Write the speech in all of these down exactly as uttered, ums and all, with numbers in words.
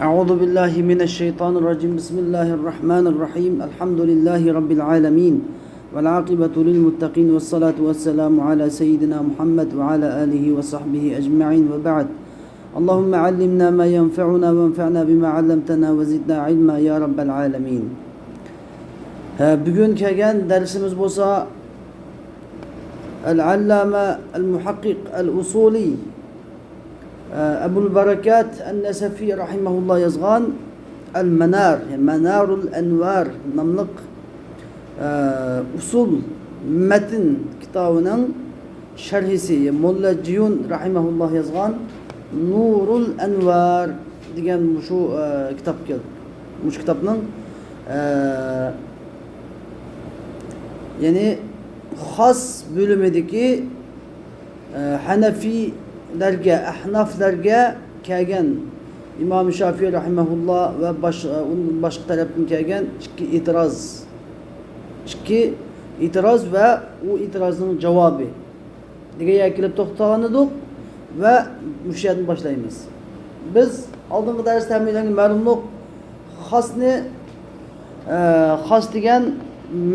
أعوذ بالله من الشيطان الرجيم. بسم الله الرحمن الرحيم. الحمد لله رب العالمين. والعاقبة للمتقين والصلاة والسلام على سيدنا محمد وعلى آله وصحبه أجمعين وبعد. اللهم علمنا ما ينفعنا وانفعنا بما علمتنا وزدنا علما يا رب العالمين. ھە، بۈگۈن كەلگەن دەرسىمىز بولسا، ئەل-ئەللامە ئەل-مۇھەققىق ئەل-ئۇسۇلى ئەبۇل بەرەكات ئەن-نەسەفى رەھىمەھۇللا يازغان ئەل-مەنار، مەنارۇل ئەنۋار ناملىق، ئە، ئۇسۇل مەتن كىتابىنىڭ شەرھىسى، موللا جىيۇن رەھىمەھۇللا يازغان نۇرۇل ئەنۋار دېگەن مۇشۇ، ئە، كىتاب كەلدى. مۇشۇ كىتابنىڭ، ئە، يەنى خاس بۆلۈمىدىكى ئە، ھەنەفىيلەرگە، ئەھنافلەرگە كەلگەن ئىمام شافىئى رەھىمەھۇللا ۋە باش-، ئۇنىڭدىن باشقا تەرەپتىن كەلگەن ئىككى ئېتىراز، ئىككى ئېتىراز ۋە ئۇ ئېتىرازنىڭ جاۋابى دېگەن يەرگە كېلىپ توختىغان ئىدۇق ۋە مۇشۇ يەردىن باشلايمىز. بىز ئالدىنقى دەرستە ھەممەيلەنگە مەلۇملۇق خاسنى، ئە، خاس دېگەن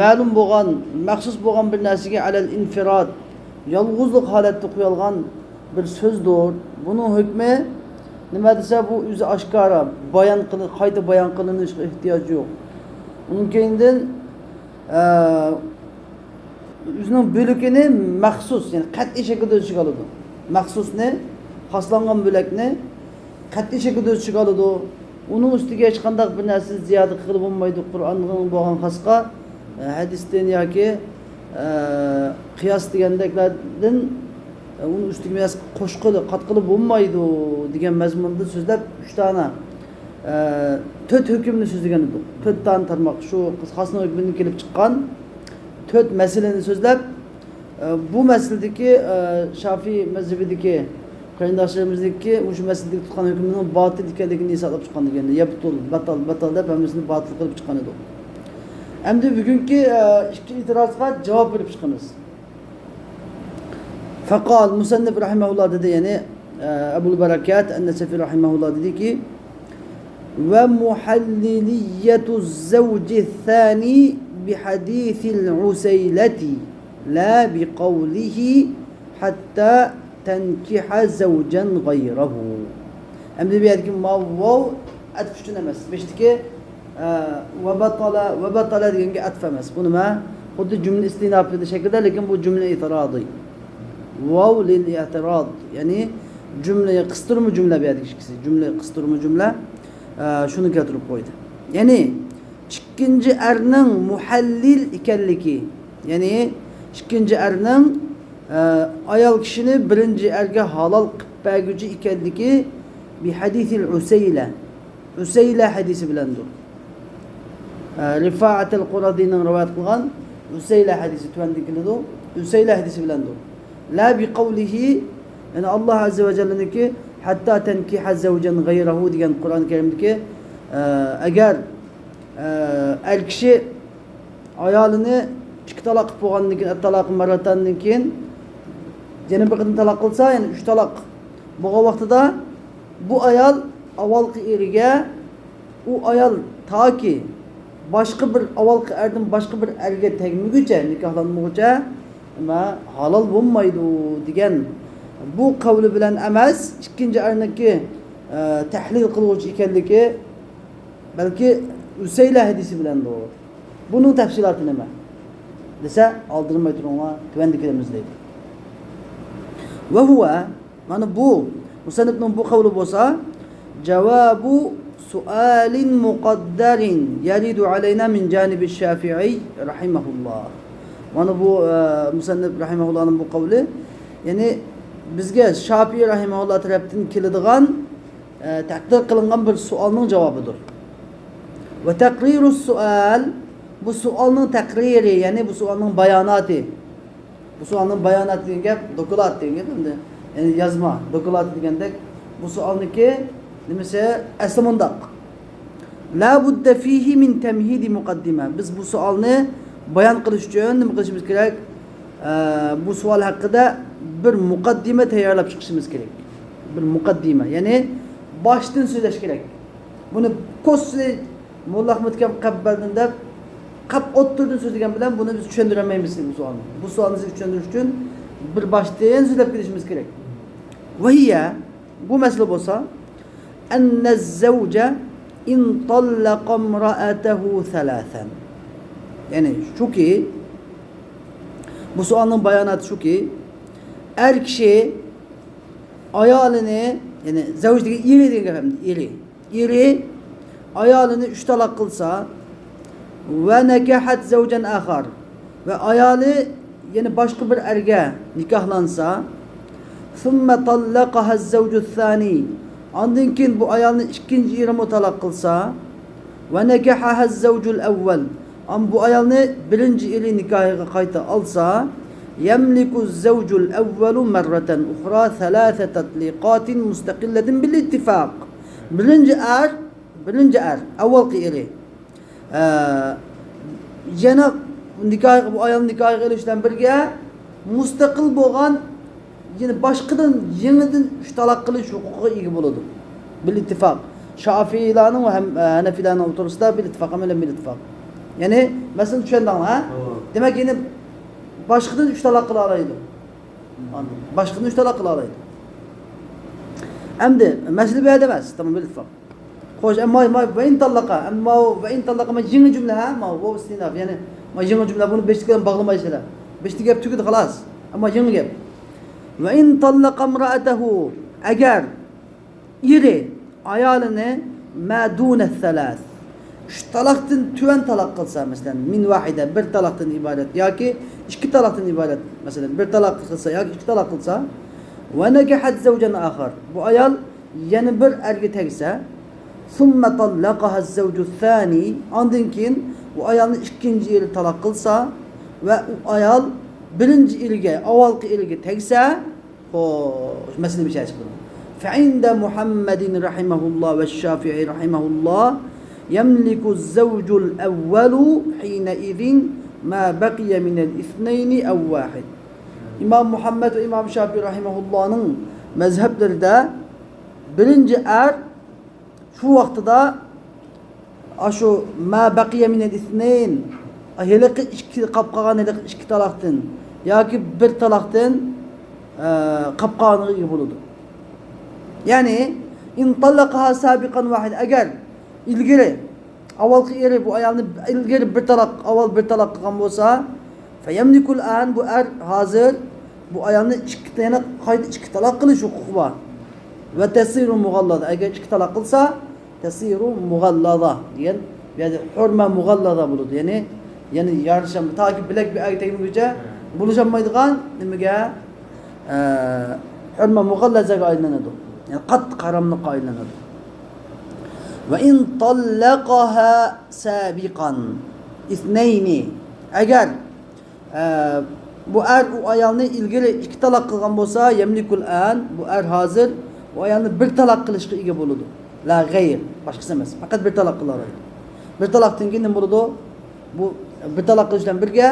مەلۇم بولغان، مەخسۇس بولغان بىر نەرسىگە ئەلەل ئىنفىراد، يالغۇزلۇق ھالەتتە قويۇلغان بىر سۆزدۇر. بۇنىڭ ھۆكمى نېمە دېسە، بۇ ئۆزى ئاشكارا، بايان قىلىن-، قايتا بايان قىلىنىشقا ئېھتىياجى يوق. ئۇنىڭ كەينىدىن، ئە، ئۆزىنىڭ بۆلىكىنى مەخسۇس، يەنى قەتئىي شەكىلدە ئۆز ئىچىگە ئالىدۇ. مەخسۇسنى، خاسلانغان بۆلەكنى قەتئىي شەكىلدە ئۆز ئىچىگە ئالىدۇ. ئۇنىڭ ئۈستىگە ھېچقانداق بىر نەرسە زىيادە قىلغىلى بولمايدۇ. قۇرئانغا بولغان خاسقا، ئە، ھەدىستىن ياكى، ئە، قىياس دېگەندەكلەردىن، ئە، ئۇنىڭ ئۈستىگە بىر نەرسە قوشقىلى، قاتقىلى بولمايدۇ دېگەن مەزمۇندا سۆزلەپ، ئۈچ دانە، ئە، تۆت ھۆكۈمنى سۆزلىگەن ئىدۇق. تۆت دانە تارماق، شۇ خاسنىڭ ھۆكمىدىن كېلىپ چىققان تۆت مەسىلىنى سۆزلەپ، ئە، بۇ مەسىلىدىكى، ئە، شافىي مەزھىپىدىكى قېرىنداشلىرىمىزنىڭكى مۇشۇ مەسىلىدىكى تۇتقان ھۆكمىنىڭ باتىل ئىكەنلىكىنى ھېسابلاپ چىققان ئىدۇق. يەنى يەبتۇل، باتال، باتال دەپ ھەممىسىنى باتىل قىلىپ چىققان ئىدۇق. ئەمدى بۈگۈنكى، ئە، ئىككى ئېتىرازغا جاۋاب بېرىپ چىقىمىز. فقال، مۇسەننىپ رەھىمەھۇللا دېدى، يەنى، ئە، ئەبۇل بەرەكات ئەن-نەسەفى رەھىمەھۇللا دېدىكى، ومحللية الزوج الثاني بحديث العسيلة لا بقوله حتى تنكح زوجا غيره. ئەمدى بۇ يەردىكى ماۋۇ ۋاۋ ئەتىپ ئۈچۈن ئەمەس. بېشىدىكى، ئە، ۋەباتالا، ۋەباتالا دېگەنگە ئەتىپ ئەمەس. بۇ نېمە؟ خۇددى جۈملە ئىستىناپىدا شەكىلدە، لېكىن بۇ جۈملە ئېتىرادى. ۋاۋ لىل ئېتىراد. يەنى جۈملە، قىستۇرما جۈملە بۇ يەردىكى ئىككىسى. جۈملە، قىستۇرما جۈملە، ئە، شۇنى كەلتۈرۈپ قويدى. يەنى ئىككىنچى ئەرنىڭ مۇھەللىل ئىكەنلىكى، يەنى ئىككىنچى ئەرنىڭ، ئە، ئايال كىشىنى بىرىنچى ئەرگە ھالال قىلىپ بەرگۈچى ئىكەنلىكى، بىھەدىسىل ئۇسەيلە، ئۇسەيلە ھەدىسى بىلەندۇر. ئە، رىفائەتىل قۇرادىنىڭ رىۋايەت قىلغان ئۇسەيلە ھەدىسى تۆۋەندە كېلىدۇ. ئۇسەيلە ھەدىسى بىلەندۇر. لا بىقەۋلىھى، يەنى ئاللا ئەززە ۋە جەللىنىڭكى، ھەتتا تەنكىھە زەۋجەن غەيرەھۇ دېگەن قۇرئان كەرىمدىكى، ئە، ئەگەر ئە، ئەر كىشى ئايالىنى ئىككى تالاق قىلىپ بولغاندىن كېيىن، ئەت-تالاق مەررەتاندىن كېيىن يەنە بىر قېتىم تالاق قىلسا، يەنى ئۈچ تالاق بولغان ۋاقتىدا بۇ ئايال ئاۋۋالقى ئېرىگە، ئۇ ئايال تاكى باشقا بىر، ئاۋۋالقى ئەردىن باشقا بىر ئەرگە تەگمىگۈچە، نىكاھلانمىغۇچە، نېمە، ھالال بولمايدۇ دېگەن بۇ قەۋلى بىلەن ئەمەس، ئىككىنچى ئەرنىڭكى، ئە، تەھلىل قىلغۇچى ئىكەنلىكى، بەلكى ئۈسەيلە ھەدىسى بىلەندۇر. بۇنىڭ تەپسىلاتى نېمە دېسە، ئالدىرىماي تۇرۇڭلار، تۆۋەندە كېلىمىز دەيدۇ. ۋە ھۇۋە، مانا بۇ، مۇسەننىپنىڭ بۇ قەۋلى بولسا، جاۋابۇ سۇئالىن مۇقەددەرىن يەرىدۇ ئەلەينا مىن جانىبى شافىئىي رەھىمەھۇللا. مانا بۇ، ئە، مۇسەننىپ رەھىمەھۇللانىڭ بۇ قەۋلى، يەنى بىزگە شافىئىي رەھىمەھۇللا تەرەپتىن كېلىدىغان ئە، تەقدىر قىلىنغان بىر سوئالنىڭ جاۋابىدۇر. ۋە تەقرىرۇس سوئال، بۇ سوئالنىڭ تەقرىرى، يەنى بۇ سوئالنىڭ باياناتى. بۇ سوئالنىڭ باياناتى دېگەن گەپ، دوكلات دېگەن گەپ ئەمدى. يەنى يازما، دوكلات دېگەندەك، بۇ سوئالنىڭكى نېمىسى؟ ئەسلى مۇنداق. لا بۇددە فىھى مىن تەمھىدى مۇقەددىمە. بىز بۇ سوئالنى بايان قىلىش ئۈچۈن نېمە قىلىشىمىز كېرەك؟ ئە، بۇ سوئال ھەققىدە بىر مۇقەددىمە تەييارلاپ چىقىشىمىز كېرەك. بىر مۇقەددىمە، يەنى باشتىن سۆزلەش كېرەك. بۇنى كوسسى موللا ئەخمەت ئاكام قەپ بەردىم دەپ، قەپ ئوتتۇرىدىن سۆزلىگەن بىلەن بۇنى بىز چۈشەندۈرەلمەيمىز بۇ سوئالنى. بۇ سوئالنى سىزگە چۈشەندۈرۈش ئۈچۈن بىر باشتىن سۆزلەپ كېلىشىمىز كېرەك. ۋەھىيە، بۇ مەسىلە بولسا، أن الزوج إن طلق امرأته ثلاثا. يەنى شۇكى، بۇ سوئالنىڭ باياناتى شۇكى، ئەر كىشى ئايالىنى، يەنى زەۋج دېگەن ئېرى دېگەن گەپ ئەمدى، ئېرى. ئېرى ئايالىنى ئۈچ تالاق قىلسا، ونكحت زوجا آخر، ۋە ئايالى يەنە باشقا بىر ئەرگە نىكاھلانسا، ثم طلقها الزوج الثاني، ئاندىن كېيىن بۇ ئايالنى ئىككىنچى ئېرىمۇ تالاق قىلسا، ونكحها الزوج الأول، ئەمما بۇ ئايالنى بىرىنچى ئېرى نىكاھىغا قايتا ئالسا، يملك الزوج الأول مرة أخرى ثلاث تطليقات مستقلة بالاتفاق. بىرىنچى ئەر، بىرىنچى ئەر، ئاۋۋالقى ئېرى، ئە، يەنە نىكاھ، بۇ ئايالنى نىكاھىغا ئېلىش بىلەن بىرگە مۇستەقىل بولغان، يەنى باشقىدىن يېڭىدىن ئۈچ تالاق قىلىش ھوقۇقىغا ئىگە بولىدۇ. بىل ئىتتىپاق. شافىئىيلارنىڭ ۋە ھەم، ئە، ھەنەفىيلارنىڭ ئوتتۇرىسىدا بىل ئىتتىپاق، ھەممەيلەن بىل ئىتتىپاق. يەنى مەسىلىنى چۈشەندىڭلار، ھە؟ دېمەك، يەنى باشقىدىن ئۈچ تالاق قىلالايدۇ. باشقىدىن ئۈچ تالاق قىلالايدۇ. ئەمدى مەسىلە بۇ يەردە ئەمەس. تامام، بىل ئىتتىپاق. خوش، ئەمما ما ۋە ئىن تاللەقا، ئەمما ۋە ئىن تاللەقا ما يېڭى جۈملە، ھە؟ ما ۋاۋ ئىستىناف، يەنى ما يېڭى جۈملە، بۇنى بېشىدىكى بىلەن باغلىمايسىلەر. بېشىدىكى گەپ تۈگىدى، خالاس. ئەمما يېڭى گەپ. ۋە ئىن تاللەقا ئىمرائەتەھۇ، ئەگەر ئېرى ئايالىنى ما دۇنە سەلەس، ئۈچ تالاقتىن تۆۋەن تالاق قىلسا، مەسىلەن، مىن ۋاھىدە، بىر تالاقتىن ئىبارەت ياكى ئىككى تالاقتىن ئىبارەت، مەسىلەن، بىر تالاق قىلسا ياكى ئىككى تالاق قىلسا، ۋە نەكەھەت زەۋجەن ئاخار، بۇ ئايال يەنە بىر ئەرگە تەگسە، ثم طلقها الزوج الثاني، ئاندىن كېيىن ئۇ ئايالنى ئىككىنچى ئېرى تالاق قىلسا ۋە ئۇ ئايال بىرىنچى ئېرىگە، ئاۋۋالقى ئېرىگە تەگسە، خوش، مەسىلە بىر شەيئى چىقتى. فعند محمد رحمه الله والشافعي رحمه الله يملك الزوج الأول حينئذ ما بقي من الاثنين أو واحد. ئىمام مۇھەممەد ۋە ئىمام شافىئى رەھىمەھۇللانىڭ مەزھەپلىرىدە بىرىنچى ئەر شۇ ۋاقتىدا ئاشۇ ما بەقىيە مىنەل ئىسنەين، ھېلىقى ئىككى، قاپ قالغان ھېلىقى ئىككى تالاقتىن ياكى بىر تالاقتىن، ئە، قاپ قالغانغا ئىگە بولىدۇ. يەنى، ئىن تاللەقەھا سابىقەن ۋاھىد، ئەگەر ئىلگىرى ئاۋۋالقى ئېرى بۇ ئايالنى ئىلگىرى بىر تالاق، ئاۋۋال بىر تالاق قىلغان بولسا، فيملك الآن، بۇ ئەر ھازىر بۇ ئايالنى ئىككى، يەنە قايتا ئىككى تالاق قىلىش ھوقۇقى بار. وتصير مغلظة، ئەگەر ئىككى تالاق قىلسا، تصير مغلظة دېگەن، بۇ يەردە حۇرمە مۇغەللەزە بولىدۇ. يەنى، يەنى يارىشام، تاكى بىلەك بىر ئەرگە تەگمىگۈچە بولۇشالمايدىغان نېمىگە، ئە، ھۇرمە مۇغەللەزەگە ئايلىنىدۇ. يەنى قاتتىق ھاراملىققا ئايلىنىدۇ. وإن طلقها سابقا اثنين، ئەگەر، ئە، بۇ ئەر ئۇ ئايالنى ئىلگىرى ئىككى تالاق قىلغان بولسا، يملك الآن، بۇ ئەر ھازىر ئۇ ئايالنى بىر تالاق قىلىشقا ئىگە بولىدۇ. لا غەير، باشقىسى ئەمەس، پەقەت بىر تالاق قىلالايدۇ. بىر تالاقتىن كېيىن نېمە بولىدۇ؟ بۇ بىر تالاق قىلىش بىلەن بىرگە،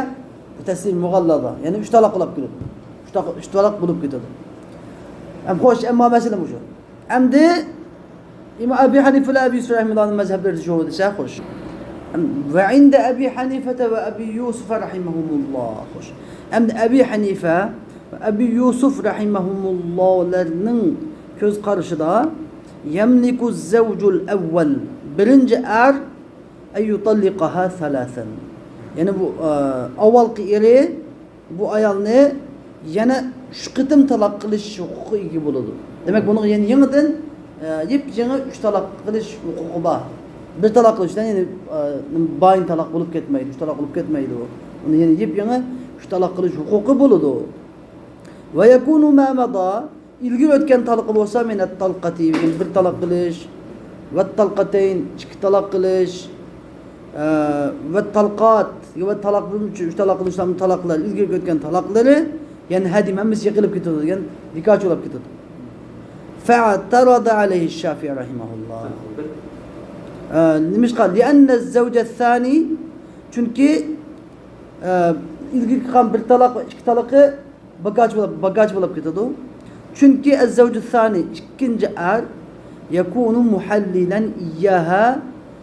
بۇ تەسلىم مۇغەللەزە، يەنى ئۈچ تالاق بولۇپ كېتىدۇ. ئۈچ تاق-، ئۈچ تالاق بولۇپ كېتىدۇ. ئەم، خوش، ئەمما مەسىلە مۇشۇ. ئەمدى ئىمام ئەبى ھەنىفە بىلەن ئەبى يۈسۈف رەھىمەھۇللاھنىڭ مەزھەپلىرىدە شۇ دېسە، خوش. ۋە ئىندە ئەبى ھەنىفەتە ۋە ئەبى يۈسۈف رەھىمەھۇمۇللاھ، خوش. ئەمدى ئەبى ھەنىفە ۋە ئەبى يۈسۈف رەھىمەھۇمۇللاھلارنىڭ كۆز قارىشىدا يەملىكۇ زەۋجۇل ئەۋۋەل، بىرىنچى ئەر، ئەن يۇتەللىقەھا سەلەسەن. يەنى بۇ، ئە، ئاۋۋالقى ئېرى بۇ ئايالنى يەنە ئۈچ قېتىم تالاق قىلىش ھوقۇقىغا ئىگە بولىدۇ. دېمەك، بۇنىڭغا يەنە يېڭىدىن، ئە، يېپيېڭى ئۈچ تالاق قىلىش ھوقۇقى بار. بىر تالاق قىلىش بىلەن يەنە، ئە، بايىن تالاق بولۇپ كەتمەيدۇ، ئۈچ تالاق بولۇپ كەتمەيدۇ. ئۇنى يەنە يېپيېڭى ئۈچ تالاق قىلىش ھوقۇقى بولىدۇ. ۋە يەكۇنۇ ما مەدا، ئىلگىرى ئۆتكەن تالىقى بولسا، مىنەت تالقەتى، بىر تالاق قىلىش، ۋەت تالقەتەين، ئىككى تالاق قىلىش، ئە، ۋەت تالقات، ۋەت تالاق، بىر، ئۈچ، ئۈچ تالاق قىلىشلارمۇ تالاقلار، ئىلگىرى ئۆتكەن تالاقلىرى، يەنى ھەدىم، ھەممىسى يىقىلىپ كېتىدۇ دېگەن، بىكارچى بولۇپ كېتىدۇ. فەئتەرەدە ئەلەيھى شافىئى رەھىمەھۇللاھ. ئە، نېمىشقا؟ لىئەننە زەۋجە سانى، چۈنكى، ئە، ئىلگىرى قىلغان بىر تالاق ۋە ئىككى تالاقى بىكارچى بولۇپ، بىكارچى بولۇپ كېتىدۇ. چۈنكى ئەززەۋجۇ سانى، ئىككىنچى ئەر، يكون محللا إياها،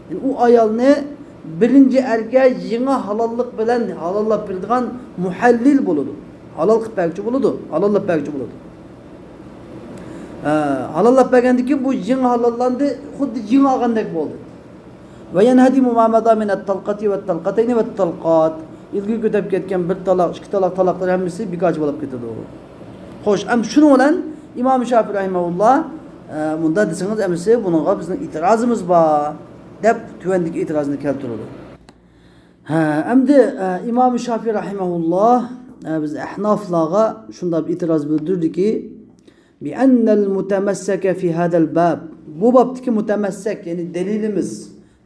يەنى ئۇ ئايالنى بىرىنچى ئەرگە يېڭى ھالاللىق بىلەن ھالاللاپ بېرىدىغان مۇھەللىل بولىدۇ. ھالال قىلىپ بەرگۈچى بولىدۇ، ھالاللاپ بەرگۈچى بولىدۇ. ھە، ھالاللاپ بەرگەندىن كېيىن بۇ يېڭى ھالاللاندى، خۇددى يېڭى ئالغاندەك بولدى. وينهدم ما مضى من الطلقة والطلقتين والطلقات. ئىلگىرى ئۆتۈپ كەتكەن بىر تالاق، ئىككى تالاق، تالاقلار ھەممىسى بىكارچى بولۇپ كېتىدۇ. خوش، ئەمدى شۇنىڭ بىلەن ئىمام شافىئى رەھىمەھۇللا، ئە، مۇنداق دېسىڭىز، ئەمىسە بۇنىڭغا بىزنىڭ ئېتىرازىمىز بار، دەپ تۆۋەندىكى ئېتىرازنى كەلتۈرىدۇ. ھە، ئەمدى، ئە، ئىمام شافىئى رەھىمەھۇللا، ئە، بىز ئەھنافلارغا شۇنداق بىر ئېتىراز بىلدۈردىكى، بىئەننەل مۇتەمەسسەكە فى ھەدەل باب. بۇ بابتىكى مۇتەمەسسەك، يەنى دەلىلىمىز،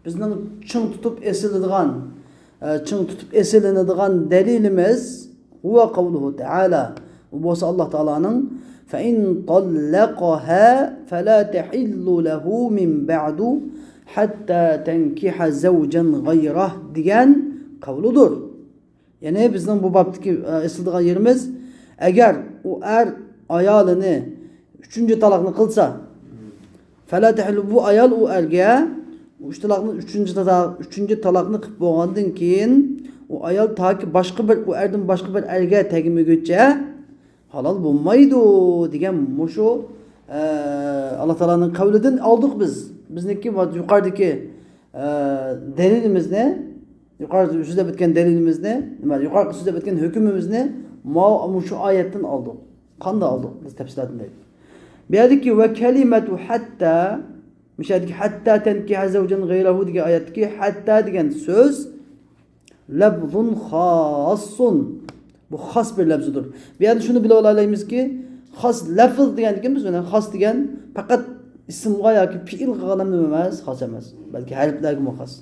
بىزنىڭ چىڭ تۇتۇپ ئېسىلىدىغان، ئە، چىڭ تۇتۇپ ئېسىلىنىدىغان دەلىلىمىز، ھۇۋە قەۋلۇھۇ تەئالا. بۇ بولسا ئاللا تائالانىڭ، فەئىن تاللەقەھا فەلا تەھىللۇ لەھۇ مىن بەئدۇ ھەتتا تەنكىھە زەۋجەن غەيرەھ دېگەن قەۋلىدۇر. يەنى بىزنىڭ بۇ بابتىكى، ئە، ئېسىلىدىغان يېرىمىز، ئەگەر ئۇ ئەر ئايالىنى ئۈچىنچى تالاقنى قىلسا، فەلا تەھىللۇ، بۇ ئايال ئۇ ئەرگە ئۈچ تالاقنى، ئۈچىنچى تالاق، ئۈچىنچى تالاقنى قىلىپ بولغاندىن كېيىن، ئۇ ئايال تاكى باشقا بىر، ئۇ ئەردىن باشقا بىر ئەرگە تەگمىگۈچە ھالال بولمايدۇ دېگەن مۇشۇ، ئە، ئاللا تائالانىڭ قەۋلىدىن ئالدۇق بىز. بىزنىڭكى يۇقىرىدىكى، ئە، دەلىلىمىزنى، يۇقىرىدا سۆزلەپ ئۆتكەن دەلىلىمىزنى، نېمە، يۇقىرىدا سۆزلەپ ئۆتكەن ھۆكمىمىزنى ماۋۇ، مۇشۇ ئايەتتىن ئالدۇق. قانداق ئالدۇق؟ بىز تەپسىلاتىنى دەيلى. بۇ يەردىكى ۋە كەلىمەتۇ ھەتتا، مۇشۇ يەردىكى ھەتتا تەنكىھە زەۋجەن غەيرەھۇ دېگەن ئايەتتىكى ھەتتا دېگەن سۆز لەفزۇن خاسسۇن. بۇ خاس بىر لەفزىدۇر. بۇ يەردە شۇنى بىلىۋالالايمىزكى، خاس لەفز دېگەندىكىن بىز بۇنى خاس دېگەن پەقەت ئىسىمغا ياكى پېئىلغا نېمە ئەمەس، خاس ئەمەس. بەلكى ھەرپلەرگىمۇ خاس.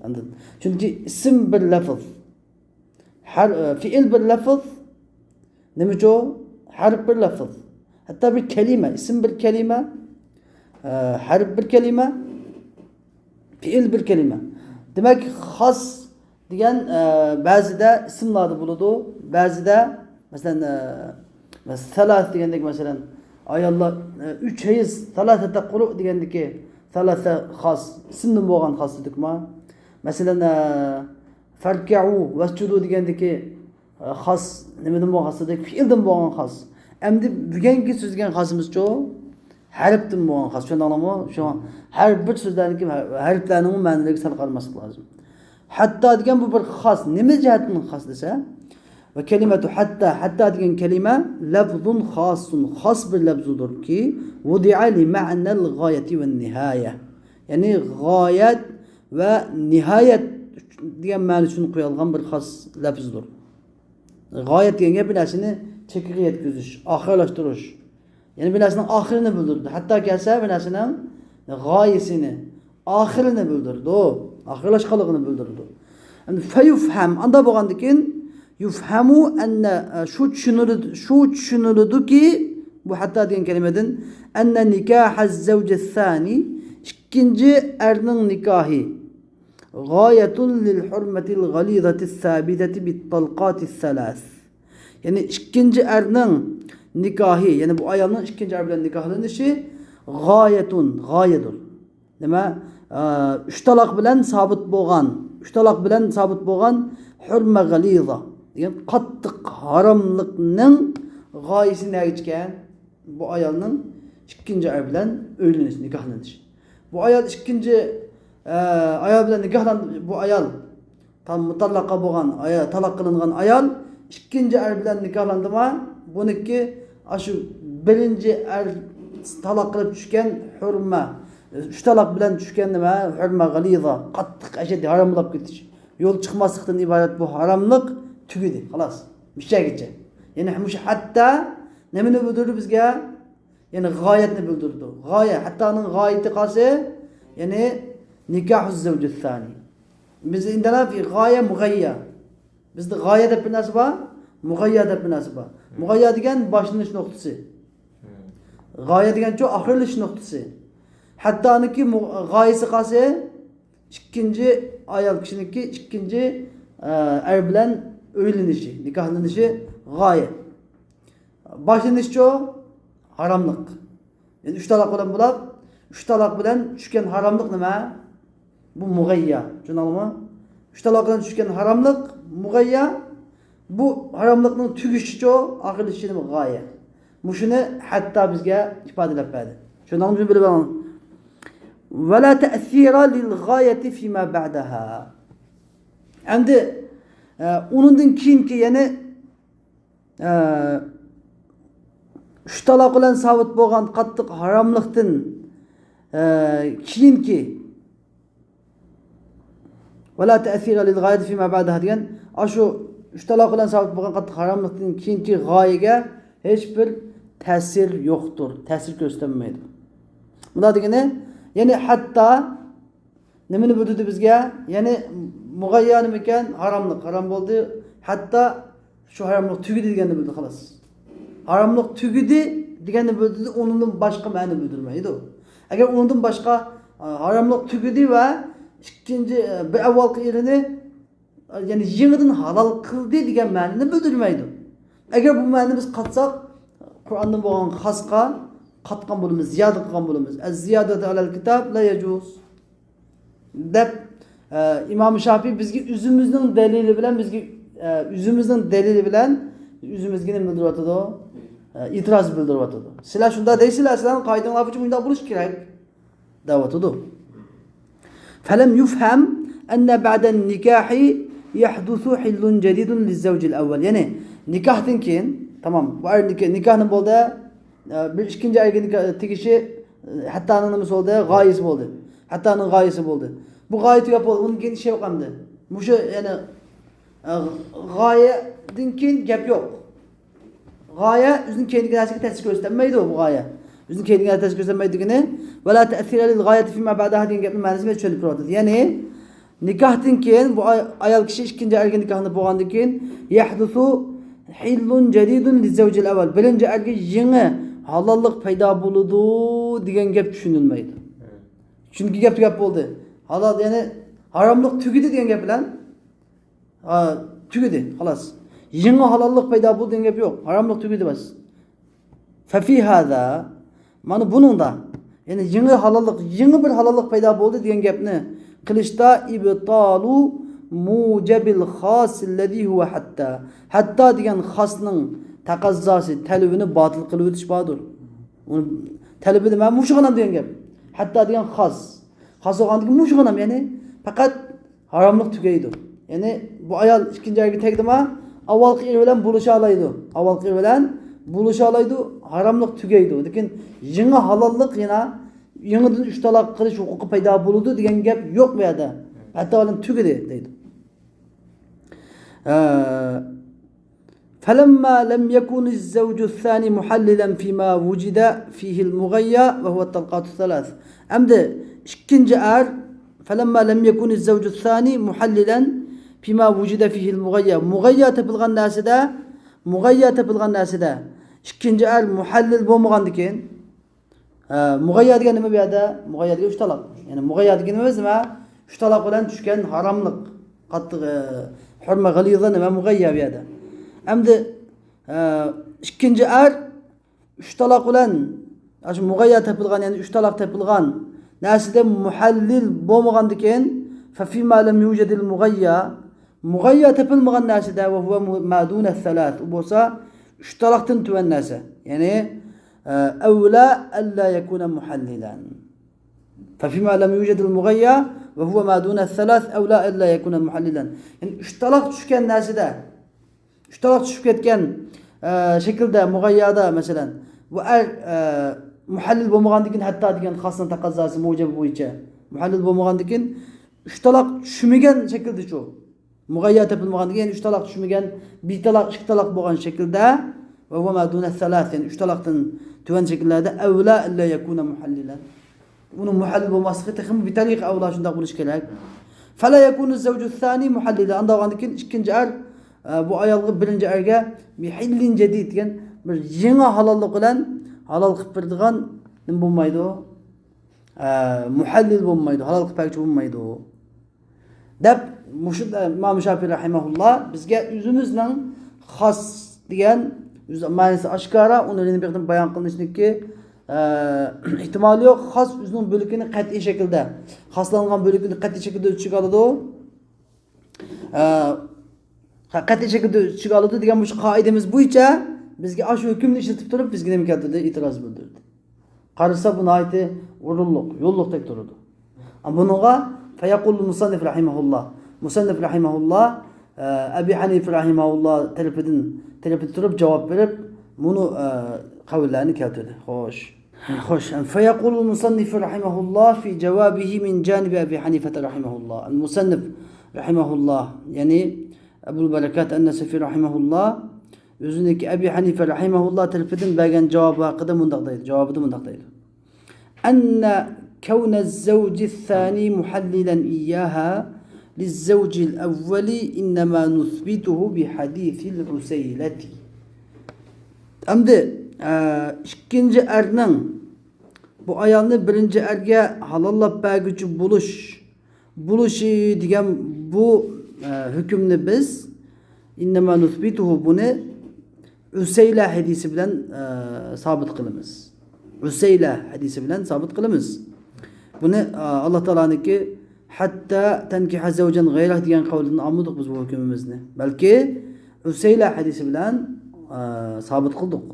ئاندىن، چۈنكى ئىسىم بىر لەفز. ھەر، ئە، پېئىل بىر لەفز. نېمىچۇ؟ ھەرپ بىر لەفز. ھەتتا بىر كەلىمە، ئىسىم بىر كەلىمە، ئە، ھەرپ بىر كەلىمە، پېئىل بىر كەلىمە. دېمەك، خاس دېگەن، ئە، بەزىدە ئىسىملاردا بولىدۇ، بەزىدە، مەسىلەن، ئە، سالاس دېگەندەك، مەسىلەن، ئاياللار، ئە، ئۈچ ھەيز، سالاسەتە قۇرۇ دېگەندىكى سالاسە خاس، ئىسىمدىن بولغان خاس دېدۇقما. مەسىلەن، ئە، فەركەئۇ ۋەسجۇدۇ دېگەندىكى، ئە، خاس، نېمىدىن بولغان خاس دېدۇق؟ پېئىلدىن بولغان خاس. ئەمدى بۈگۈنكى سۆزلىگەن خاسىمىزچۇ؟ ھەرپتىن بولغان خاس، چۈشەندىڭلارمۇ؟ شۇڭا ھەر بىر سۆزلەرنىڭكى، ھەرپلەرنىڭمۇ مەنىلىرىگە سەل قارىماسلىق لازىم. ھەتتا دېگەن بۇ بىر خاس، نېمە جەھەتتىن خاس دېسە، ۋە كەلىمەتۇ ھەتتا، ھەتتا دېگەن كەلىمە لەفزۇن خاسسۇن، خاس بىر لەفزىدۇركى، ۋۇدىئە لىمەئنەل غايەتى ۋەن نىھايە. يەنى غايەت ۋە نىھايەت دېگەن مەنە ئۈچۈن قويۇلغان بىر خاس لەفزدۇر. غايەت دېگەن گەپ بىر نەرسىنى چېكىگە يەتكۈزۈش، ئاخىرلاشتۇرۇش. يەنى بىر نەرسىنىڭ ئاخىرىنى بىلدۈرىدۇ. ھەتتا كەلسە بىر نەرسىنىڭ غايىسىنى، ئاخىرىنى بىلدۈرىدۇ. ئاخىرلاشقانلىقىنى بىلدۈرىدۇ. ئەمدى فەيۇفھەم، ئاندا بولغاندىكىن، يۇفھەمۇ ئەننە، شۇ چۈشىنىلىدۇ، شۇ چۈشىنىلىدۇكى، بۇ ھەتتا دېگەن كەلىمىدىن، ئەننە نىكاھە زەۋجە سانى، ئىككىنچى ئەرنىڭ نىكاھى، غايەتۇن لىل ھۇرمەتىل غەلىزەتىس سابىتەتى بىت تالقاتىس سالاس. يەنى ئىككىنچى ئەرنىڭ نىكاھى، يەنى بۇ ئايالنىڭ ئىككىنچى ئەر بىلەن نىكاھلىنىشى غايەتۇن، غايەدۇر. نېمە؟ ئە، ئۈچ تالاق بىلەن سابىت بولغان، ئۈچ تالاق بىلەن سابىت بولغان ھۇرمە غەلىزە دېگەن قاتتىق ھاراملىقنىڭ غايىسى نەگىچىكەن؟ بۇ ئايالنىڭ ئىككىنچى ئەر بىلەن ئۆيلىنىش، نىكاھلىنىش. بۇ ئايال ئىككىنچى، ئە، ئايال بىلەن نىكاھلان-، بۇ ئايال تام-، مۇتەللەقە بولغان ئايال، تالاق قىلىنغان ئايال ئىككىنچى ئەر بىلەن نىكاھلاندىما، بۇنىڭكى ئاشۇ بىرىنچى ئەر تالاق قىلىپ چۈشكەن ھۇرمە، ئۈچ تالاق بىلەن چۈشكەن نېمە؟ ھۇرمە غەلىزە، قاتتىق ئەشەددىي ھارام بولاپ كېتىش، يول چىقماسلىقتىن ئىبارەت بۇ ھاراملىق تۈگىدى، خالاس، مۇشۇ يەرگىچە. يەنى مۇشۇ ھەتتا نېمىنى بىلدۈردى بىزگە؟ يەنى غايەتنى بىلدۈرىدۇ. غايە، ھەتتانىڭ غايىتى قالسا، يەنى نىكاھۇ زەۋجۇ سانى. بىز ئىندەنا فى غايە مۇغەييە. بىزدە غايە دەپ بىر نەرسە بار، مۇغەييە دەپ بىر نەرسە بار. مۇغەييە دېگەن باشلىنىش نۇقتىسى. غايە دېگەنچۇ ئاخىرلىشىش نۇقتىسى. ھەتتانىڭكى مۇ-، غايىسى قالسا، ئىككىنچى ئايال كىشىنىڭكى ئىككىنچى، ئە، ئەر بىلەن ئۆيلىنىشى، نىكاھلىنىشى غايە. باشلىنىشچۇ؟ ھاراملىق. يەنى ئۈچ تالاق بىلەن بولۇپ، ئۈچ تالاق بىلەن چۈشكەن ھاراملىق نېمە؟ بۇ مۇغەييا. چۈشەندىڭلارمۇ؟ ئۈچ تالاق بىلەن چۈشكەن ھاراملىق مۇغەييا. بۇ ھاراملىقنىڭ تۈگىشىچۇ، ئاخىرلىشىشى نېمە؟ غايە. مۇشۇنى ھەتتا بىزگە ئىپادىلەپ بەردى. چۈشەندىڭلارمۇ؟ بىلىپ ئېلىڭ. ۋەلا تەسىرە لىل غايەتى فىما بەدەھا. ئەمدى، ئە، ئۇنىڭدىن كېيىنكى، يەنى، ئە، ئۈچ تالاق بىلەن سابىت بولغان قاتتىق ھاراملىقتىن، ئە، كېيىنكى، ۋەلا تەسىرە لىل غايەتى فىما بەدەھا دېگەن، ئاشۇ ئۈچ تالاق بىلەن سابىت بولغان قاتتىق ھاراملىقتىن كېيىنكى غايىگە ھېچبىر تەسىر يوقتۇر، تەسىر كۆرسىتەلمەيدۇ. بۇنداق دېگىنى، يەنى ھەتتا نېمىنى بىلدۈردى بىزگە؟ يەنى مۇغەييا نېمىكەن؟ ھاراملىق، ھارام بولدى. ھەتتا شۇ ھاراملىق تۈگىدى دېگەننى بىلدى، خالاس. ھاراملىق تۈگىدى دېگەننى بىلدۈردى، ئۇنىڭدىن باشقا مەنىنى بىلدۈرمەيدۇ. ئەگەر ئۇنىڭدىن باشقا، ئا، ھاراملىق تۈگىدى ۋە ئىككىنچى، ئە، بىر ئاۋۋالقى ئېرىنى، ئە، يەنى يېڭىدىن ھالال قىلدى دېگەن مەنىنى بىلدۈرمەيدۇ. ئەگەر بۇ مەنىنى بىز قاتساق، قۇرئاندىن بولغان خاسقا قاتقان بولىمىز، زىيادە قىلغان بولىمىز. ئەز زىيادەتۇ ئەلەل كىتاب لا يەجۇز. دەپ، ئە، ئىمام شافىي بىزگە ئۆزىمىزنىڭ دەلىلى بىلەن، بىزگە، ئە، ئۆزىمىزنىڭ دەلىلى بىلەن ئۆزىمىزگە نېمە بىلدۈرۈۋاتىدۇ؟ ئە، ئېتىراز بىلدۈرۈۋاتىدۇ. سىلەر شۇنداق دەيسىلەر، سىلەرنىڭ قائىدىڭلار بويىچە مۇنداق بولۇشى كېرەك دەۋاتىدۇ. فلم يفهم أن بعد النكاح يحدث حل جديد للزوج الأول. يەنى نىكاھتىن كېيىن، تامام، بۇ ئەر نىكا-، نىكاھنى بولدى، ئە، بىر ئىككىنچى ئەرگە نىكاھ تېگىشى، ئە، ھەتتانىڭ نېمىسى بولدى؟ غايىسى بولدى. ھەتتانىڭ غايىسى بولدى. بۇ غايە تۈگەپ بولدى. ئۇنىڭ كېيىن ئىش يوق ئەمدى. مۇشۇ، يەنى، ئە، غايەدىن كېيىن گەپ يوق. غايە ئۆزىنىڭ كەينىدىكى نەرسىگە تەسىر كۆرسىتەلمەيدۇ، بۇ غايە. ئۆزىنىڭ كەينىدىكى نەرسىگە تەسىر كۆرسىتەلمەيدۇ دېگىنى، ۋەلا تەسىرە لىل غايەتى فىما بەدەھا دېگەن گەپنىڭ مەنىسىنى بەك چۈشەندۈرۈپ بېرىۋاتىدۇ. يەنى، نىكاھتىن كېيىن، بۇ ئاي-، ئايال كىشى ئىككىنچى ئەرگە نىكاھنى بولغاندىن كېيىن، يەھدۇسۇ ھىللۇن جەدىدۇن لىزەۋجىل ئەۋۋەل. بىرىنچى ئەرگە يېڭى ھالاللىق پەيدا بولىدۇ دېگەن گەپ چۈشىنىلمەيدۇ. چۈنكى گەپ تۈگەپ بولدى. ھالال، يەنى ھاراملىق تۈگىدى دېگەن گەپ بىلەن، ھا، تۈگىدى، خالاس. يېڭى ھالاللىق پەيدا بولدى دېگەن گەپ يوق. ھاراملىق تۈگىدى بەس. ففي هذا، مانا بۇنىڭدا، يەنى يېڭى ھالاللىق، يېڭى بىر ھالاللىق پەيدا بولدى دېگەن گەپنى قىلىشتا إبطال موجب الخاص الذي هو حتى. ھەتتا دېگەن خاسنىڭ تەقەززاسى، تەلىپىنى باتىل قىلىۋېتىش باردۇر. ئۇنى تەلىپى نېمە؟ مۇشۇ غىنام دېگەن گەپ. ھەتتا دېگەن خاس. خاس بولغاندىن كېيىن مۇشۇ غىنام، يەنى پەقەت ھاراملىق تۈگەيدۇ. يەنى بۇ ئايال ئىككىنچى ئەرگە تەگدىما، ئاۋۋالقى ئېرى بىلەن بولۇشالايدۇ. ئاۋۋالقى ئېرى بىلەن بولۇشالايدۇ، ھاراملىق تۈگەيدۇ. لېكىن يېڭى ھالاللىق يەنە يېڭىدىن ئۈچ تالاق قىلىش ھوقۇقى پەيدا بولىدۇ دېگەن گەپ يوق بۇ يەردە. ھەتتا ئۇلار تۈگىدى دەيدۇ. ئە، فلما لم يكن الزوج الثاني محللا فيما وجد فيه المغيا وهو الطلقات الثلاث. ئەمدى ئىككىنچى ئەر، فلما لم يكن الزوج الثاني محللا فيما وجد فيه المغيا. مۇغەييا تېپىلغان نەرسىدە، مۇغەييا تېپىلغان نەرسىدە ئىككىنچى ئەر مۇھەللىل بولمىغاندىكىن، ھە، مۇغەييا دېگەن نېمە بۇ يەردە؟ مۇغەييا دېگەن ئۈچ تالاق. يەنى مۇغەييا دېگىنىمىز نېمە؟ ئۈچ تالاق بىلەن چۈشكەن ھاراملىق. قاتتىق، ئە، ھۆرمە غەلىزە نېمە؟ مۇغەييا بۇ يەردە. ئەمدى، ئە، ئىككىنچى ئەر ئۈچ تالاق بىلەن، ئاشۇ مۇغەييا تېپىلغان، يەنى ئۈچ تالاق تېپىلغان نەرسىدە مۇھەللىل بولمىغاندىكىن، ففيما لم يوجد المغيا، مۇغەييا تېپىلمىغان نەرسىدە، وهو ما دون الثلاث، ئۇ بولسا ئۈچ تالاقتىن تۆۋەن نەرسە. يەنى، ئە، أولى ألا يكون محللا. ففيما لم يوجد المغيا وهو ما دون الثلاث أولى ألا يكون محللا. يەنى ئۈچ تالاق چۈشكەن نەرسىدە، ئۈچ تالاق چۈشۈپ كەتكەن، ئە، شەكىلدە، مۇغەييادا، مەسىلەن، بۇ ئەر، ئە، مۇھەللىل بولمىغاندىكىن، ھەتتا دېگەن خاسنىڭ تەقەززاسى مۇجەبى بويىچە مۇھەللىل بولمىغاندىكىن، ئۈچ تالاق چۈشمىگەن شەكىلدىچۇ؟ مۇغەييا تېپىلمىغاندىكىن، يەنى ئۈچ تالاق چۈشمىگەن، بىر تالاق، ئىككى تالاق بولغان شەكىلدە، وهو ما دون الثلاث، يەنى ئۈچ تالاقتىن تۆۋەن شەكىللەردە، أولى ألا يكون محللا. ئۇنىڭ مۇھەللىل بولماسلىقى تېخىمۇ بىتەرىقە ئەۋلا شۇنداق بولۇشى كېرەك. فلا يكون الزوج الثاني محللا. ئانداق بولغاندىكىن ئىككىنچى ئەر، ئە، بۇ ئايالغا، بىرىنچى ئەرگە بحل جديد دېگەن بىر يېڭى ھالاللىق بىلەن ھالال قىلىپ بېرىدىغان نېمە بولمايدۇ؟ ئە، مۇھەللىل بولمايدۇ، ھالال قىلىپ بەرگۈچى بولمايدۇ. دەپ، مۇشۇ، ئە، ئىمام شافىي رەھىمەھۇللا بىزگە ئۆزىمىزنىڭ خاس دېگەن ئۆز مەنىسى ئاشكارا، ئۇنى يەنە بىر قېتىم بايان قىلىنىشىنىڭكى ئە، ئېھتىمالى يوق، خاس ئۆزىنىڭ بۆلىكىنى قەتئىي شەكىلدە، خاسلانغان بۆلىكىنى قەتئىي شەكىلدە ئۆز ئىچىگە ئالىدۇ. ئە، قەتئىي شەكىلدە ئۆز ئىچىگە ئالىدۇ دېگەن مۇشۇ قائىدىمىز بويىچە بىزگە ئاشۇ ھۆكۈمنى ئىشلىتىپ تۇرۇپ، بىزگە نېمە كەلتۈردى؟ ئېتىراز بىلدۈردى. قارىسا، بۇ ناھايىتى ئورۇنلۇق، يوللۇقتەك تۇرىدۇ. بۇنىڭغا فيقول المصنف رحمه الله، مۇسەننىپ رەھىمەھۇللا، ئە، ئەبى ھەنىفە رەھىمەھۇللا تەرىپىدىن، تەرىپىدە تۇرۇپ جاۋاب بېرىپ، مۇنۇ، ئە، قەۋللەرنى كەلتۈردى. خوش. خوش. فيقول المصنف رحمه الله في جوابه من جانب أبي حنيفة رحمه الله. مۇسەننىپ رەھىمەھۇللا، يەنى ئەبۇل بەرەكات ئەن-نەسەفى رەھىمەھۇللا ئۆزىنىڭكى ئەبى ھەنىفە رەھىمەھۇللا تەرىپىدىن بەرگەن جاۋابى ھەققىدە مۇنداق دەيدۇ، جاۋابىدا مۇنداق دەيدۇ. أن كون الزوج الثاني محللا إياها للزوج الأول إنما نثبته بحديث العسيلة. ئەمدى، ئە، ئىككىنچى ئەرنىڭ بۇ ئايالنى بىرىنچى ئەرگە ھالاللاپ بەرگۈچى بولۇش، بولۇشى دېگەن بۇ، ئە، ھۆكۈمنى بىز إنما نثبته، بۇنى ئۈسەيلە ھەدىسى بىلەن، ئە، سابىت قىلىمىز. ئۈسەيلە ھەدىسى بىلەن سابىت قىلىمىز. بۇنى، ئە، ئاللا تائالانىڭكى حتى تنكح زوجا غيره دېگەن قەۋلىدىن ئالمىدۇق بىز بۇ ھۆكۈمىمىزنى. بەلكى ئۈسەيلە ھەدىسى بىلەن، ئە، سابىت قىلدۇق.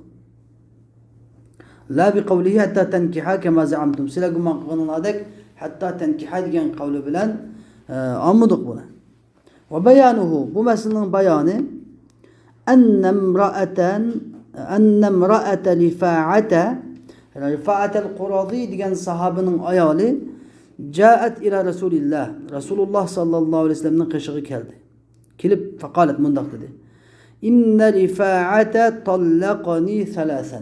لا بقوله حتى تنكح كما زعمتم. سىلەر گۇمان قىلغىنىڭلاردەك حتى تنكح دېگەن قەۋلى بىلەن، ئە، ئالمىدۇق بۇنى. وبيانه، بۇ مەسىلىنىڭ بايانى، أن امرأة، أن امرأة رفاعة، رىفائەتەل قۇرازى دېگەن ساھابىنىڭ ئايالى، جاءت إلى رسول الله، رەسۇلۇللا ساللاللاھۇ ئەلەيھى ۋەسەللەمنىڭ قېشىغا كەلدى. كېلىپ، فقالت، مۇنداق دېدى: إن رفاعة طلقني ثلاثا.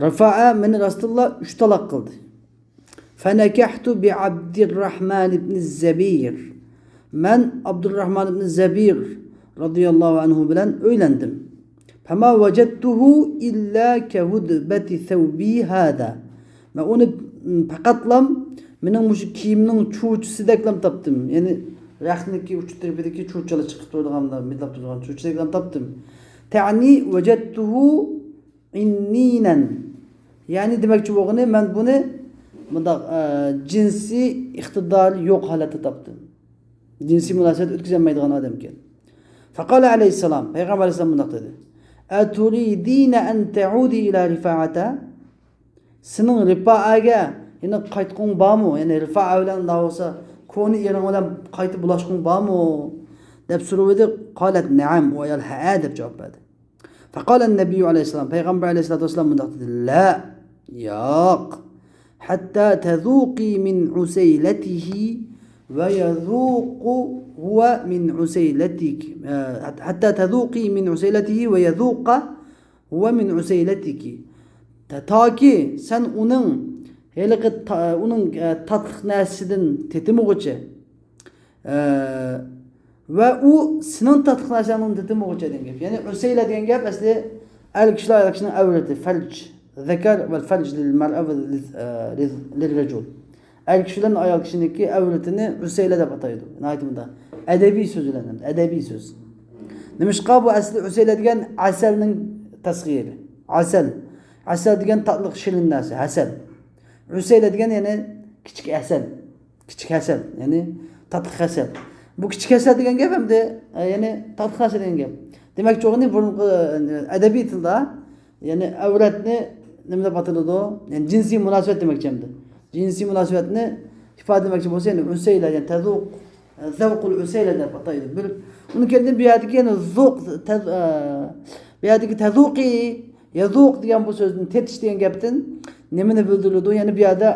رىفائە مېنى راستتىنلا ئۈچ تالاق قىلدى. فنكحت بعبد الرحمن بن الزبير. مەن ئابدۇرراھمان ئىبن زەبىر رازىياللاھۇ ئەنھۇ بىلەن ئۆيلەندىم. فما وجدته إلا كهدبة ثوبي هذا. مەن ئۇنى، م، پەقەتلام مېنىڭ مۇشۇ كىيىمنىڭ چۇچىسىدەكلام تاپتىم. يەنى رەختنىڭكى ئۇچ تەرىپىدىكى چۇچىلار چىقىپ تۇرىدىغان، مىدلاپ تۇرىدىغان چۇچىسىدەكلام تاپتىم. تەنى وجدته عنينا. يەنى دېمەكچى بولغىنى، مەن بۇنى مۇنداق، ئە، جىنسىي ئىقتىدارى يوق ھالەتتە تاپتىم. جىنسىي مۇناسىۋەت ئۆتكۈزەلمەيدىغان ئادەمكەن. فقال عليه السلام، پەيغەمبەر ئەلەيھىسسالام مۇنداق دېدى: أتريدين أن تعودي إلى رفاعة؟ سېنىڭ رىفائەگە يەنە قايتقۇڭ بارمۇ؟ يەنى رىفائە بىلەن داۋۇسا كونا ئېرىڭ بىلەن قايتا بۇلاشقۇڭ بارمۇ؟ دەپ سورىۋىدى. قالت نعم، ئۇ ئايال ھەئە دەپ جاۋاب بەردى. فقال النبي عليه السلام، پەيغەمبەر ئەلەيھىسسالاتۇ ۋەسسالام مۇنداق دېدى: لا، ياق. حتى تذوقي من عسيلته ويذوق هو من عسيلتك. حتى تذوقي من عسيلته ويذوق هو من عسيلتك. تا-، تاكى سەن ئۇنىڭ ھېلىقى تا-، ئۇنىڭ، ئە، تاتلىق نەرسىدىن تېتىمىغۇچە، ئە، ۋە ئۇ سېنىڭ تاتلىق نەرسەڭدىن تېتىمىغۇچە دېگەن گەپ. يەنى ئۈسەيلە دېگەن گەپ ئەسلى ئەر كىشىلەر، ئايال كىشىنىڭ ئەۋرىتى، فەرج، ذكر والفرج للمرأة ول-، ئە، لل-، للرجل. ئەر كىشى بىلەن ئايال كىشىنىڭكى ئەۋرىتىنى ئۈسەيلە دەپ ئاتايدۇ. ناھايىتى مۇنداق ئەدەبىي سۆز بىلەن، ئەدەبىي سۆز. نېمىشقا بۇ ئەسلى ئۈسەيلە دېگەن ئەسەلنىڭ تەسغىرى. ئەسەل. ئەسەل دېگەن تاتلىق، شېرىن نەرسە، ھەسەل. ئۈسەيلە دېگەن يەنى كىچىك ھەسەل. كىچىك ھەسەل، يەنى تاتلىق ھەسەل. بۇ كىچىك ھەسەل دېگەن گەپ ئەمدى، ئە، يەنى تاتلىق ھەسەل دېگەن گەپ. دېمەكچى بولغىنى بۇرۇنقى، ئە، ئەدەبىي تىلدا، يەنى ئەۋرەتنى نېمە دەپ ئاتىلىدۇ؟ يەنى جىنسىي مۇناسىۋەت دېمەكچى ئەمدى. جىنسىي مۇناسىۋەتنى ئىپادىلىمەكچى بولسا، يەنى ئۈسەيلە، يەنى تەزۇق، زەۋقۇل ئۈسەيلە دەپ ئاتايدۇ. بىر، ئۇنىڭ كەينىدىن بۇ يەردىكى يەنە زوق، تەز-، ئە، بۇ يەردىكى تەزۇقى، يەزۇق دېگەن بۇ سۆزدىن تېتىش دېگەن گەپتىن نېمىنى بىلدۈرىدۇ؟ يەنى بۇ يەردە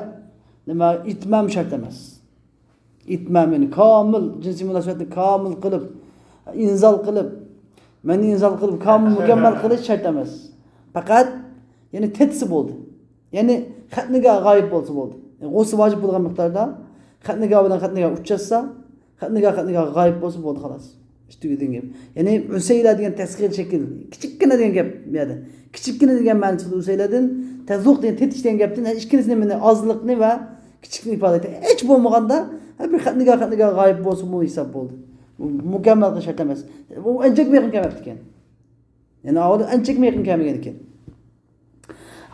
نېمە، ئىتمام شەرت ئەمەس. ئىتمام، يەنى كامىل جىنسىي مۇناسىۋەتنى كامىل قىلىپ، ئىنزال قىلىپ، مەننى ئىنزال قىلىپ، كامىل مۇكەممەل قىلىش شەرت ئەمەس. پەقەت، يەنى تېتىسى بولدى. يەنى خەتنىگاھ غايىب بولسا بولدى. يەنى غۇسلى ۋاجىپ بولغان مىقداردا خەتنىگاھ بىلەن خەتنىگاھ ئۇچراشسا، خەتنىگاھ، خەتنىگاھ غايىب بولسا بولدى، خالاس. ئىش تۈگىدى دېگەن گەپ. يەنى ئۈسەيلە دېگەن تەسغىر شەكىل، كىچىككىنە دېگەن گەپ بۇ يەردە. كىچىككىنە دېگەن مەنىسى ئۈسەيلەدىن، تەزۇق دېگەن تېتىش دېگەن گەپتىن، ئىككىلىسى نېمىنى؟ ئازلىقنى ۋە كىچىكلىكنى ئىپادىلەيدۇ. ھېچ بولمىغاندا، ھە، بىر خەتنىگاھ، خەتنىگاھ غايىب بولسىمۇ ھېساب بولدى. بۇ مۇكەممەل قىلىش شەرت ئەمەس. ئۇ ئەنچەكمۇ يېقىن كەلمەپتىكەن. يەنى ئاۋۋال ئەنچەكمۇ يېقىن كەلمىگەن ئىكەن.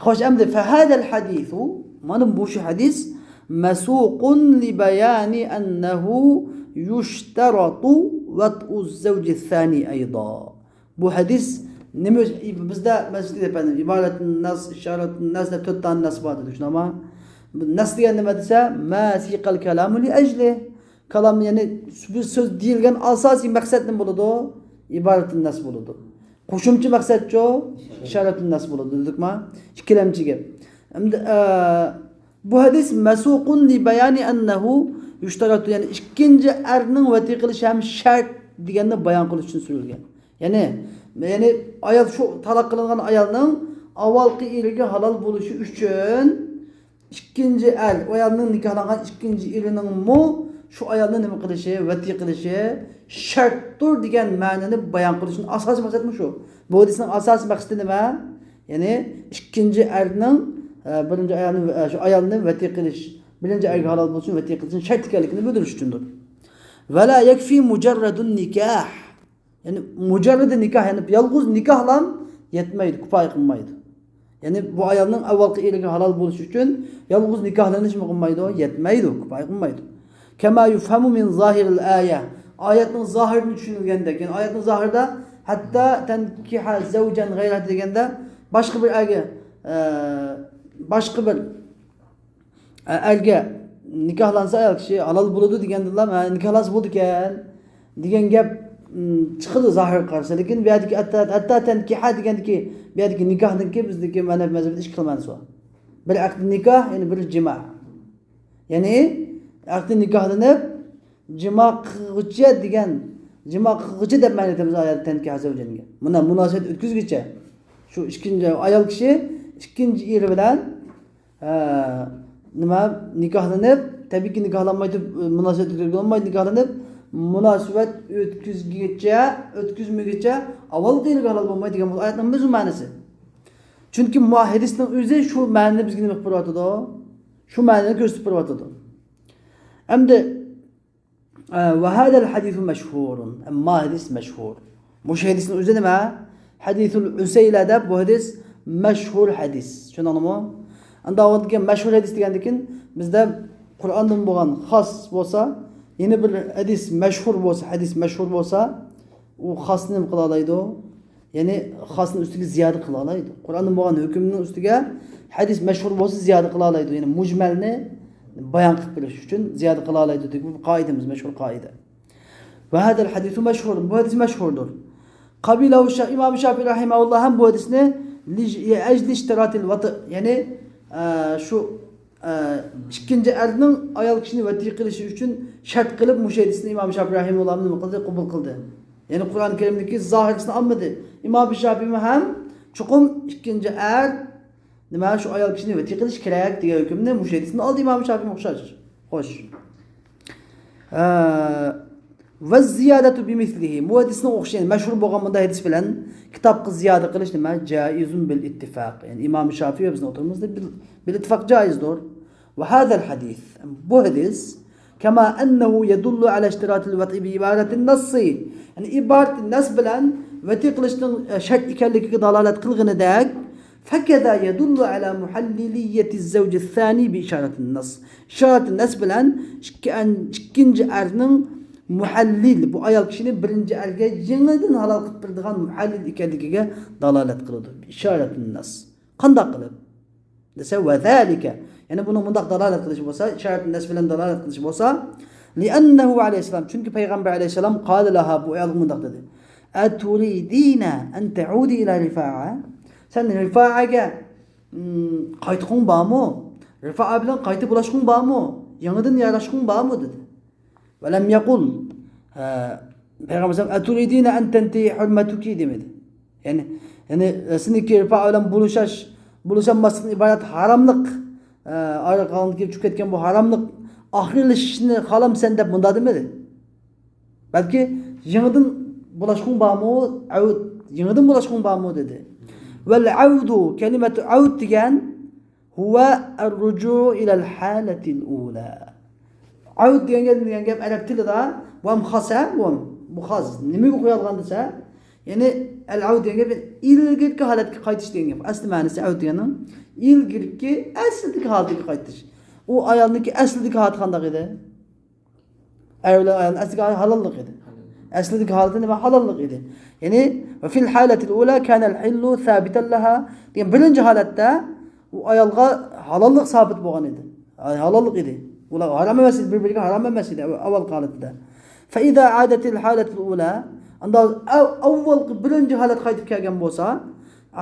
خوش، ئەمدى فهذا الحديث، مانا بۇ شۇ ھەدىس، مسوق لبيان أنه يشترط وطء الزوج الثاني أيضا. بۇ ھەدىس نېمە ئۈچ-، بىزدە مەسىلەن ئىبارەتۇن نەس، ئىشارەتۇن نەس دەپ تۆت دانە نەس بار دېدۇق، شۇنداقمۇ؟ بۇ نەس دېگەن نېمە دېسە، ما سيق الكلام لأجله. كالام، يەنى بىر سۆز دېيىلگەن ئاساسىي مەقسەت نېمە بولىدۇ؟ ئىبارەتۇن نەس بولىدۇ. قوشۇمچە مەقسەتچۇ؟ ئىشارەتۇن نەس بولىدۇ دېدۇقما؟ ئىككىلەمچى گەپ. ئەمدى، ئە، بۇ ھەدىس مسوق لبيان أنه يشترط، يەنى ئىككىنچى ئەرنىڭ ۋەتى قىلىشى ھەم شەرت دېگەننى بايان قىلىش ئۈچۈن سۈرۈلگەن. يەنى، يەنى ئايال، شۇ تالاق قىلىنغان ئايالنىڭ ئاۋۋالقى ئېرىگە ھالال بولۇشى ئۈچۈن ئىككىنچى ئەر، ئۇ ئايالنىڭ نىكاھلانغان ئىككىنچى ئېرىنىڭمۇ شۇ ئايالنى نېمە قىلىشى، ۋەتى قىلىشى شەرتتۇر دېگەن مەنىنى بايان قىلىشنىڭ ئاساسىي مەقسىتىمۇ شۇ. بۇ ھەدىسنىڭ ئاساسىي مەقسىتى نېمە؟ يەنى ئىككىنچى ئەرنىڭ، ئە، بىرىنچى ئايالنى، ئە، شۇ ئايالنى ۋەتى قىلىش، بىرىنچى ئەرگە ھالال بولۇشىنى، ۋەتى قىلىشنىڭ شەرت ئىكەنلىكىنى بىلدۈرۈش ئۈچۈندۇر. ولا يكفي مجرد النكاح. يەنى مۇجەررىدى نىكاھ، يەنى يالغۇز نىكاھلام يەتمەيدۇ، كۇپايە قىلمايدۇ. يەنى بۇ ئايالنىڭ ئاۋۋالقى ئېرىگە ھالال بولۇشى ئۈچۈن يالغۇز نىكاھلىنىشمۇ قىلمايدۇ، يەتمەيدۇ، كۇپايە قىلمايدۇ. كما يفهم من ظاهر الآية. ئايەتنىڭ زاھىرىدىن چۈشىنىلگەندەك، يەنى ئايەتنىڭ زاھىرىدا حتى تنكح زوجا غيره دېگەندە باشقا بىر ئەرگە، ئە، باشقا بىر ئە-، ئەرگە نىكاھلانسا ئايال كىشى ھالال بولىدۇ دېگەندىلا، ھە، نىكاھلانسا بولىدىكەن دېگەن گەپ، م، چىقىدۇ زاھىرغا قارىسا. لېكىن بۇ يەردىكى ھەتتا، ھەتتا تەنكىھە دېگەندىكى، بۇ يەردىكى نىكاھنىڭكى بىزدىكى مەنە مەزھەبىدە ئىككى خىل مەنىسى بار. بىر ئەقدى نىكاھ، يەنى بىر جىما. يەنى ئەقدى نىكاھلىنىپ، جىما قىلغۇچە دېگەن، جىما قىلغۇچە دەپ مەنە ئېيتىمىز ئايەتتە تەنكىھە زەۋجەنگە. مۇنا مۇناسىۋەت ئۆتكۈزگۈچە. شۇ ئىككىنچى ئايال كىشى ئىككىنچى ئېرى بىلەن ھە، نېمە، نىكاھلىنىپ، تەبىئىيكى نىكاھلانماي تۇرۇپ، مۇناسىۋەت ئۆتكۈزگىلى بولمايدۇ، نىكاھلىنىپ، مۇناسىۋەت ئۆتكۈزگىچە، ئۆتكۈزمىگۈچە ئاۋۋالقى يىلىغا ھالال بولمايدۇ دېگەن بۇ ئايەتنىڭ مەزمۇن مەنىسى. چۈنكى مۇ-، ھەدىسنىڭ ئۆزى شۇ مەنىنى بىزگە نېمە قىلىپ بېرىۋاتىدۇ؟ شۇ مەنىنى كۆرسىتىپ بېرىۋاتىدۇ. ئەمدى، ئە، وهذا الحديث مشهور. ئەمما ھەدىس مەشھۇر. مۇشۇ ھەدىسنىڭ ئۆزى نېمە؟ حديث العسيلة دەپ بۇ ھەدىس مەشھۇر ھەدىس. چۈشەندىڭلارمۇ؟ ئەمدى ئاۋۋالدىكى مەشھۇر ھەدىس دېگەندىكىن بىزدە قۇرئاندىن بولغان خاس بولسا، يەنە بىر ھەدىس مەشھۇر بولسا، ھەدىس مەشھۇر بولسا، ئۇ خاسنى نېمە قىلالايدۇ؟ يەنى خاسنىڭ ئۈستىگە زىيادە قىلالايدۇ. قۇرئاندا بولغان ھۆكۈمنىڭ ئۈستىگە ھەدىس مەشھۇر بولسا زىيادە قىلالايدۇ. يەنى مۇجمەلنى بايان قىلىپ بېرىش ئۈچۈن زىيادە قىلالايدۇ دېگەن بۇ قائىدىمىز، مەشھۇر قائىدە. وهذا الحديث مشهور، بۇ ھەدىس مەشھۇردۇر. قبله شا-، ئىمام شافىي رەھىمەھۇللا ھەم بۇ ھەدىسنى لىج-، لأجل اشتراط الوطء، يەنى، ئە، شۇ، ئە، ئىككىنچى ئەرنىڭ ئايال كىشىنى ۋەتى قىلىشى ئۈچۈن شەرت قىلىپ مۇشۇ ھەدىسنى ئىمام شافىي رەھىمەھۇللا نېمە قىلدى؟ قوبۇل قىلدى. يەنى قۇرئان كەرىمدىكى زاھىرىسىنى ئالمىدى. ئىمام شافىيمۇ ھەم چوقۇم ئىككىنچى ئەر، نېمە، شۇ ئايال كىشىنى ۋەتى قىلىش كېرەك دېگەن ھۆكۈمنى مۇشۇ ھەدىستىن ئالدى ئىمام شافىيمۇ ئوخشاش. خوش. ئە، والزيادة بمثله. بۇ ھەدىسنىڭ ئوخشىشى، يەنى مەشھۇر بولغان بۇنداق ھەدىس بىلەن كىتابقا زىيادە قىلىش نېمە؟ جائز بالاتفاق. يەنى ئىمام شافىي ۋە بىزنىڭ ئوتتۇرىمىزدا بىل-، بالاتفاق جائزدۇر. وهذا الحديث. بۇ ھەدىس كما أنه يدل على اشتراط الوطء بعبارة النص. يەنى ئىبارەت نەس بىلەن ۋەتى قىلىشنىڭ، ئە، شەرت ئىكەنلىكىگە دالالەت قىلغىنىدەك، فكذا يدل على محللية الزوج الثاني بإشارة النص. ئىشارەت نەس بىلەن ئىككى ئەن-، ئىككىنچى ئەرنىڭ مۇھەللىل، بۇ ئايال كىشىنى بىرىنچى ئەرگە يېڭىدىن ھالال قىلىپ بېرىدىغان مۇھەللىل ئىكەنلىكىگە دالالەت قىلىدۇ. بإشارة النص. قانداق قىلىپ؟ دېسە، وذلك. يەنى بۇنىڭ مۇنداق دالالەت قىلىشى بولسا، ئىشارەت نەس بىلەن دالالەت قىلىشى بولسا، لأنه عليه السلام، چۈنكى پەيغەمبەر ئەلەيھىسسالام قال لها، بۇ ئايالغا مۇنداق دېدى. أتريدين أن تعودي إلى رفاعة؟ سەن رىفائەگە، م، قايتقۇڭ بارمۇ؟ رىفائە بىلەن قايتا بولۇشقۇڭ بارمۇ؟ يېڭىدىن ياراشقۇڭ بارمۇ؟ دېدى. ولم يقل، ھە، پەيغەمبەر ئەلەيھىسسالام، أتريدين أن تنتهي حرمتك دېمىدى. يەنى، يەنى، سېنىڭكى رىفائە بىلەن بولۇشاش، بولۇشالماسلىقتىن ئىبارەت ھاراملىق، ئە، ئارقا ئالدىن كېلىپ چۈشۈپ كەتكەن بۇ ھاراملىق ئاخىرلىشىشنى خالامسەن دەپ مۇنداق دېمىدى. بەلكى يېڭىدىن بولۇشقۇڭ بارمۇ؟ ئەۋد، يېڭىدىن بولۇشقۇڭ بارمۇ؟ دېدى. والعود، كەلىمەتۇ ئەۋد دېگەن، هو الرجوع إلى الحالة الأولى. ئەۋد دېگەن گەپ، دېگەن گەپ ئەرەب تىلىدا، بۇ ھەم خاس، ھە؟ بۇ ھەم، بۇ خاس. نېمىگە قويۇلغان دېسە، يەنى ئەل ئەۋد دېگەن گەپ ئىلگىرىكى ھالەتكە قايتىش دېگەن گەپ. ئەسلى مەنىسى ئەۋد دېگەننىڭ ئىلگىرىكى ئەسلىدىكى ھالىتىگە قايتىش. ئۇ ئايالنىڭكى ئەسلىدىكى ھالىتى قانداق ئىدى؟ ئەر بىلەن ئايالنىڭ ئەسلىدىكى ھالى ھالاللىق ئىدى. ئەسلىدىكى ھالىتى نېمە؟ ھالاللىق ئىدى. يەنى، وفي الحالة الأولى كان الحل ثابتا لها دېگەن بىرىنچى ھالەتتە ئۇ ئايالغا ھالاللىق سابىت بولغان ئىدى. ھالاللىق ئىدى. ئۇلار ھارام ئەمەس ئىدى، بىر-بىرىگە ھارام ئەمەس ئىدى ئاۋۋالقى ھالەتتە. فإذا عادت الحالة الأولى، ئاندىن ئاۋ-، ئاۋۋالقى بىرىنچى ھالەت قايتىپ كەلگەن بولسا،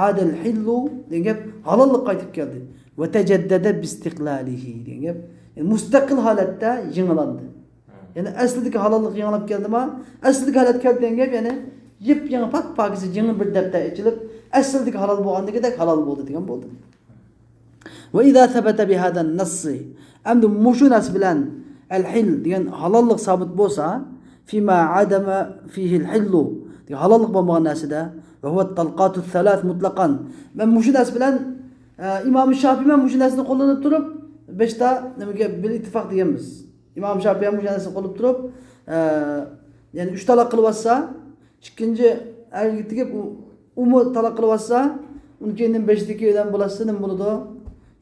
عاد الحل دېگەن گەپ ھالاللىق قايتىپ كەلدى. وتجدد باستقلاله دېگەن گەپ، يەنى مۇستەقىل ھالەتتە يېڭىلاندى. يەنى ئەسلىدىكى ھالاللىق يېڭىلاپ كەلدىما؟ ئەسلىدىكى ھالەت كەلدى دېگەن گەپ، يەنى يېپيېڭى پاك-پاكىزە يېڭى بىر دەپتەر ئېچىلىپ، ئەسلىدىكى ھالال بولغاندىكىدەك ھالال بولدى دېگەن بولدى. وإذا ثبت بهذا النص، ئەمدى مۇشۇ نەس بىلەن الحل دېگەن ھالاللىق سابىت بولسا، فيما عدم فيه الحل دېگەن ھالاللىق بولمىغان نەرسىدە، وهو الطلقات الثلاث مطلقا. مەن مۇشۇ نەس بىلەن، ئە، ئىمام شافىي مەن مۇشۇ نەسنى قوللىنىپ تۇرۇپ، بەشتا نېمىگە بىل ئىتتىپاق دېگەنمىز. ئىمام شافىي ھەم مۇشۇ نەسنى قوللىنىپ تۇرۇپ، ئە، يەنى ئۈچ تالاق قىلىۋاتسا، ئىككىنچى ئەرگە تېگىپ، ئۇ، ئۇمۇ تالاق قىلىۋاتسا، ئۇنىڭ كېيىن بەشتىكى ئادەم بولسا نېمە بولىدۇ؟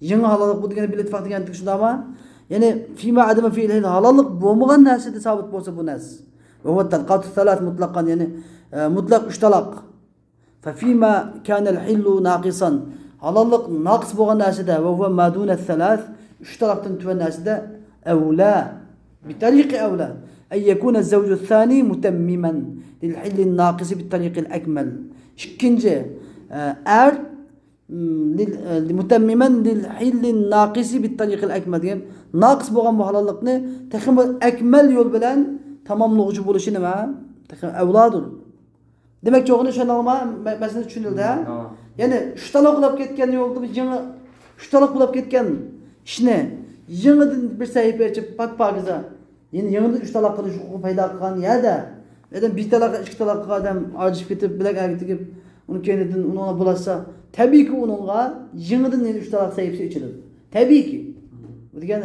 يېڭى ھالاللىق بۇ دېگەن بىل ئىتتىپاق دېگەن شۇنداقمۇ؟ يەنى فيما عدم فيه الحل، ھالاللىق بولمىغان نەرسىدە سابىت بولسا بۇ نەس. وهو الطلقات الثلاث مطلقا، يەنى، ئە، مۇتلەق ئۈچ تالاق. ففيما كان الحل ناقصا، ھالاللىق ناقىس بولغان نەرسىدە، وهو ما دون الثلاث، ئۈچ تالاقتىن تۆۋەن نەرسىدە، أولى بطريق أولى أن يكون الزوج الثاني متمما للحل الناقص بالطريق الأكمل. ئىككىنچى، ئە، ئەر، م، لل-، ئە، متمما للحل الناقص بالطريق الأكمل دېگەن ناقىس بولغان بۇ ھالاللىقنى تېخىمۇ ئەكمەل يول بىلەن تاماملىغۇچى بولۇشى نېمە؟ تېخى ئەۋلادۇر. دېمەكچى بولغىنى شۇنىڭغا مە-، مەسىلە چۈشىنىلدى، ھە؟ ھا. يەنى ئۈچ تالاق بولاپ كەتكەن يولدا بىز يېڭى، ئۈچ تالاق بولاپ كەتكەن ئىشنى يېڭىدىن بىر سەھىپە ئېچىپ، پاك-پاكىزە، يەنى يېڭىدىن ئۈچ تالاق قىلىش ھوقۇقى پەيدا قىلغان يەردە، ئادەم بىر تالاق، ئىككى تالاققا ئادەم ئاجىشىپ كېتىپ، بىلەك ئەگىپ تېگىپ، ئۇنىڭ كەينىدىن ئۇنىڭغا بولاشسا، تەبىئىيكى ئۇنىڭغا يېڭىدىن يەنە ئۈچ تالاق سەھىپىسى ئېچىلىدۇ. تەبىئىيكى. بۇ دېگەن،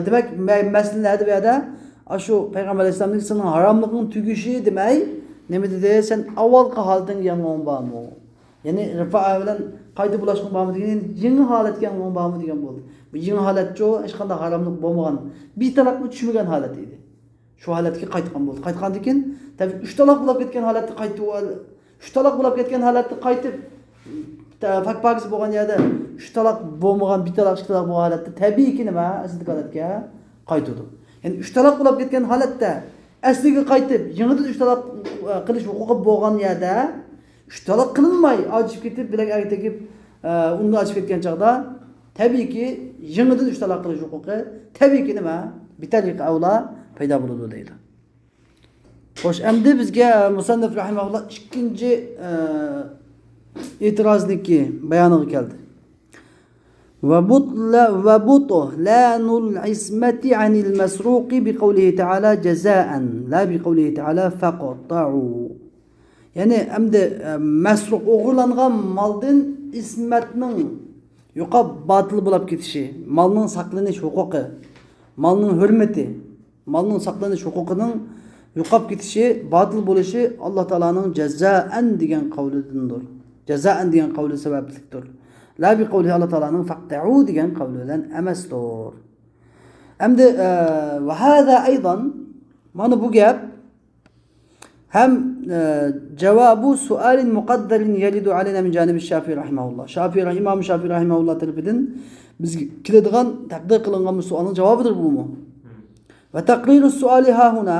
دېمەك، مە-، مەسىلە نەدە بۇ يەردە؟ ئاشۇ پەيغەمبەر ئەلەيھىسسالامنىڭ سېنىڭ ھاراملىقىڭ تۈگىشى دېمەي، نېمە دېدى؟ سەن ئاۋۋالقى ھالىتىڭگە يەنىڭ بارمۇ؟ يەنى رىفائە بىلەن قايتا بۇلاشقىنىڭ بارمۇ دېگەن، يېڭى ھالەتكە يەنىڭ بارمۇ دېگەن بولدى. بۇ يېڭى ھالەتچۇ، ھېچقانداق ھاراملىق بولمىغان، بىر تالاقمۇ چۈشمىگەن ھالەت ئىدى. شۇ ھالەتكە قايتقان بولدى. قايتقاندىن كېيىن، تەبىئىي، ئۈچ تالاق بولاپ كەتكەن ھالەتتە قايتىپ، ئۈچ تالاق بولاپ كەتكەن ھالەتتە قايتىپ، تە-، پاك-پاكىز بولغان يەردە ئۈچ تالاق بولمىغان، بىر تالاق، ئىككى تالاق بولغان ھالەتتە تەبىئىيكى نېمە؟ ئەسلىدىكى ھالەتكە قايتىدۇ. يەنى ئۈچ تالاق بولاپ كەتكەن ھالەتتە ئەسلىگە قايتىپ، يېڭىدىن ئۈچ تالاق، ئە، قىلىش ھوقۇقى بولغان يەردە ئۈچ تالاق قىلىنماي، ئاجىشىپ كېتىپ، بىلەك ئەگىپ تېگىپ، ئە، ئۇندا ئاجىشىپ كەتكەن چاغدا، تەبىئىيكى، يېڭىدىن ئۈچ تالاق قىلىش ھوقۇقى، تەبىئىيكى نېمە؟ بىتەرىقە ئەۋلا پەيدا بولىدۇ دەيدۇ. خوش، ئەمدى بىزگە مۇسەننىف رەھىمەھۇللا ئىككىنچى، ئە، ئېتىرازنىڭكى بايانىغا كەلدى. وبطل-، وبطلان العصمة عن المسروق بقوله تعالى جزاء لا بقوله تعالى فاقطعوا. يەنى ئەمدى، ئە، مەسرۇق، ئوغرىلانغان مالدىن ئىسمەتنىڭ يوقاپ باتىل بولاپ كېتىشى، مالنىڭ ساقلىنىش ھوقۇقى، مالنىڭ ھۆرمىتى، مالنىڭ ساقلىنىش ھوقۇقىنىڭ يوقاپ كېتىشى، باتىل بولۇشى ئاللا تائالانىڭ جازائەن دېگەن قەۋلىدىندۇر. جازائەن دېگەن قەۋلى سەۋەبلىكتۇر. لا بىقەۋلى، ئاللا تائالانىڭ فاقتەئۇ دېگەن قەۋلى بىلەن ئەمەستۇر. ئەمدى، ئە، ۋەھازا ئەيزەن، مانا بۇ گەپ ھەم، ئە، جاۋابۇ سۇئالىن مۇقەددەرىن يەرىدۇ ئەلەينا مىن جانىبى شافىئى رەھىمەھۇللا. شافىئى رەھ-، ئىمام شافىئى رەھىمەھۇللا تەرىپىدىن بىزگە كېلىدىغان، تەقدىر قىلىنغان بۇ سوئالنىڭ جاۋابىدۇر بۇمۇ. ۋە تەقرىرۇ سۇئالى ھاھۇنا.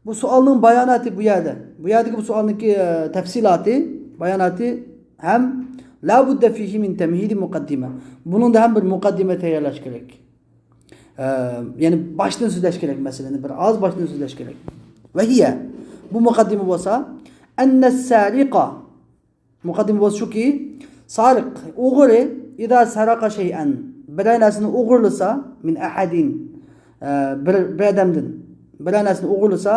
بۇ سوئالنىڭ باياناتى بۇ يەردە. بۇ يەردىكى بۇ سوئالنىڭكى، ئە، تەپسىلاتى، باياناتى ھەم لا بۇددە فىھى مىن تەمھىدى مۇقەددىمە. بۇنىڭدا ھەم بىر مۇقەددىمە تەييارلاش كېرەك. ئە، يەنى باشتىن سۆزلەش كېرەك مەسىلىنى، بىر ئاز باشتىن سۆزلەش كېرەك. ۋە ھىيە، بۇ مۇقەددىمە بولسا، ئەننە سارىقە، مۇقەددىمە بولسا شۇكى، سارىق، ئوغرى، ئىزا سەرەقە شەيئەن، بىرەر نەرسىنى ئوغرىلىسا، مىن ئەھەدىن، ئە، بىر، بىر ئادەمدىن بىرەر نەرسىنى ئوغرىلىسا،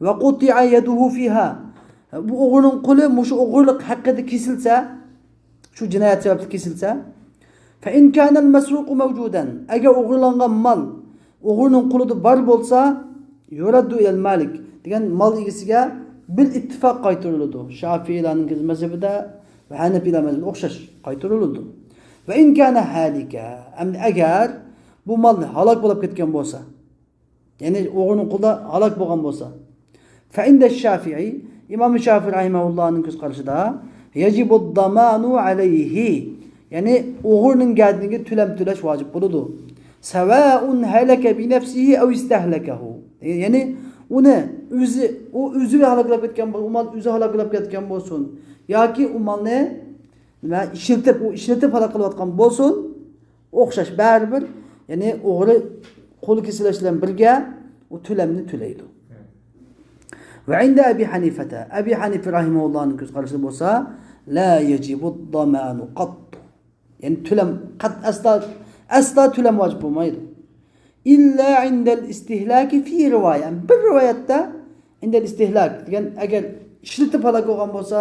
ۋە قۇتىئە يەدۇھۇ فىھا، بۇ ئوغرىنىڭ قولى مۇشۇ ئوغرىلىق ھەققىدە كېسىلسە، شۇ جىنايەت سەۋەبلىك كېسىلسە، فە ئىن كانەل مەسرۇقۇ مەۋجۇدەن، ئەگەر ئوغرىلانغان مال ئوغرىنىڭ قولىدا بار بولسا، يۇرەددۇ ئىلەل مالىك، دېگەن مال ئىگىسىگە بىل ئىتتىپاق قايتۇرۇلىدۇ. شافىئىيلارنىڭ مەزھىپىدە ۋە ھەنەپىيلار مەزھىپىدە ئوخشاش قايتۇرۇلىدۇ. ۋە ئىن كانە ھالىكە، ئەمدى ئەگەر بۇ مال ھالاك بولۇپ كەتكەن بولسا، يەنى ئوغرىنىڭ قولىدا ھالاك بولغان بولسا، فە ئىندە شافىئى، ئىمام شافىئى رەھىمەھۇللاھنىڭ كۆز قارىشىدا، يەجىبۇ دامانۇ ئەلەيھى، يەنى ئوغرىنىڭ گەدىنىگە تۆلەم تۆلەش ۋاجىپ بولىدۇ. سەۋائۇن ھەلەكە بىنەفسىھى ئەۋ ئىستەھلەكەھۇ، يەنى ئۇنى ئۆزى، ئۇ ئۆزى ھالاك بولۇپ كەتكەن بول-، ئۇ مال ئۆزى ھالاك بولۇپ كەتكەن بولسۇن ياكى ئۇ مالنى نېمە ئىشلىتىپ، ئۇ ئىشلىتىپ ھالاك قىلىۋاتقان بولسۇن، ئوخشاش بەرىبىر، يەنى ئوغرى قولى كېسىلىش بىلەن بىرگە ئۇ تۆلەمنى تۆلەيدۇ. ۋە ئىندە ئەبى ھەنىفەتە، ئەبى ھەنىفە رەھىمەھۇللاھنىڭ كۆز قارىشىدا بولسا، لا يەجىبۇ دامانۇ قەتتۇ، يەنى تۆلەم قەت-، ئەسلا، ئەسلا تۆلەم ۋاجىپ بولمايدۇ. ئىللا ئىندەل ئىستىھلاكى فى رىۋايە، بىر رىۋايەتتە ئىندەل ئىستىھلاك دېگەن، ئەگەر ئىشلىتىپ ھالاك بولغان بولسا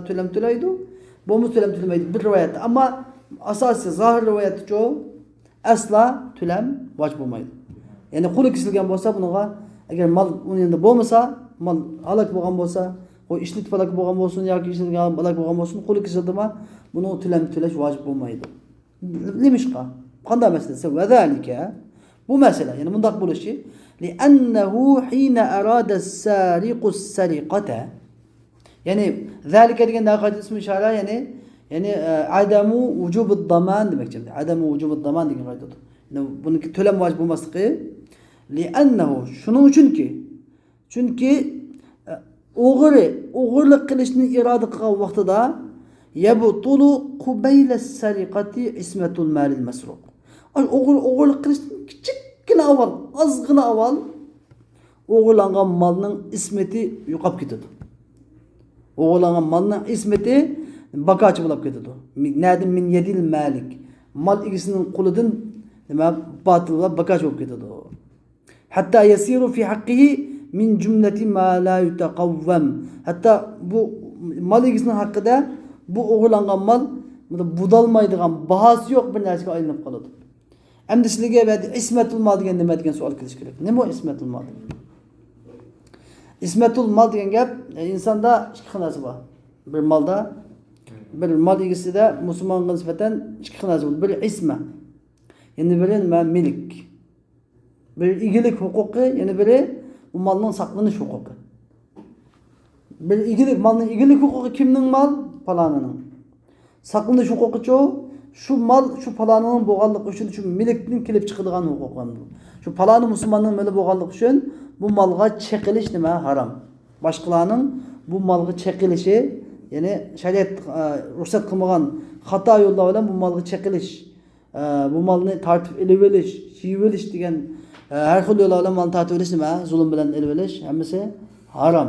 تۆلەم تۆلەيدۇ، بولمىسا تۆلەم تۆلىمەيدۇ، بىر رىۋايەتتە. ئەمما ئاساسىي زاھىر رىۋايەتتىچۇ ئەسلا تۆلەم ۋاجىپ بولمايدۇ. يەنى قولى كېسىلگەن بولسا بۇنىڭغا، ئەگەر مال ئۇنىڭ يېنىدا بولمىسا، مال ھالاك بولغان بولسا، ئۇ ئىشلىتىپ ھالاك بولغان بولسۇن ياكى ئىشلىتىپ ھالاك بولغان بولسۇن، قولى كېسىلدىمۇ بۇنىڭغا تۆلەم تۆلەش ۋاجىپ بولمايدۇ. نېمىشقا؟ قانداق مەسىلە دېسە، ۋەزالىكە، بۇ مەسىلە، يەنى مۇنداق بولۇشى، لىئەننەھۇ ھىنە ئارادە سارىقۇ سەرىقەتە. يەنى، زالىكە دېگەن نەگە قايتىدۇ؟ ئىسمى ئىشارە، يەنى، يەنى، ئە، ئادەمۇ ۋۇجۇبۇد دامان دېمەكچى. ئادەمۇ ۋۇجۇبۇد دامان دېگەن قايتىدۇ. يەنى بۇنىڭكى تۆلەم ۋاجىپ بولماسلىقى. لىئەننەھۇ، شۇنىڭ ئۈچۈنكى، چۈنكى، ئە، ئوغرى ئوغرىلىق قىلىشنى ئىرادە قىلغان ۋاقتىدا، يەبتۇلۇ قۇبەيلە سەرىقەتى ئىسمەتۇل مالىل مەسرۇق. ئاي، ئوغرى ئوغرىلىق قىلىشتىن كىچىككىنە ئاۋۋال، ئازغىنە ئاۋۋال ئوغرىلانغان مالنىڭ ئىسمىتى يوقاپ كېتىدۇ. ئوغرىلانغان مالنىڭ ئىسمىتى باكاچى بولاپ كېتىدۇ. مىن-، نەدىن؟ مىن يەدىل مالىك. مال ئىگىسىنىڭ قولىدىن نېمە، باتىل بولاپ باكاچى بولۇپ كېتىدۇ. ھەتتا يەسىرۇ فى ھەققىھى مىن جۈملەتى ما لا يۇتەقەۋۋەم. ھەتتا بۇ مال ئىگىسىنىڭ ھەققىدە بۇ ئوغرىلانغان مال بۇ بۇدالمايدىغان، باھاسى يوق بىر نەرسىگە ئايلىنىپ قالىدۇ. ئەمدى سىلەرگە بۇ يەردە ئىسمەتۇل مال دېگەن نېمە دېگەن سوئال كېلىشى كېرەك. نېمە ئۇ ئىسمەتۇل مال دېگەن؟ ئىسمەتۇل مال دېگەن گەپ، ئە، ئىنساندا ئىككى خىل نەرسە بار. بىر مالدا، بىر مال ئىگىسىدە مۇسۇلمانغا نىسبەتەن ئىككى خىل نەرسە بار. بىرى ئىسمە، يەنە بىرى نېمە؟ مىلك. بىرى ئىگىلىك ھوقۇقى، يەنە بىرى ئۇ مالنىڭ ساقلىنىش ھوقۇقى. بىر ئىگىلىك، مالنىڭ ئىگىلىك ھوقۇقى كىمنىڭ مال؟ پالانىنىڭ. ساقلىنىش ھوقۇقىچۇ؟ شۇ مال شۇ پالانىنىڭ بولغانلىقى ئۈچۈن شۇ مىلىكتىن كېلىپ چىقىدىغان ھوقۇق ئەمدى. شۇ پالانى مۇسۇلماننىڭ مېلى بولغانلىقى ئۈچۈن بۇ مالغا چېقىلىش نېمە؟ ھارام. باشقىلارنىڭ بۇ مالغا چېقىلىشى، يەنى شەرىئەت، ئە، رۇخسەت قىلمىغان خاتا يوللار بىلەن بۇ مالغا چېقىلىش، ئە، بۇ مالنى تارتىپ ئېلىۋېلىش، يېيىۋېلىش دېگەن، ئە، ھەر خىل يوللار بىلەن مالنى تارتىۋېلىش نېمە؟ زۇلۇم بىلەن ئېلىۋېلىش، ھەممىسى ھارام.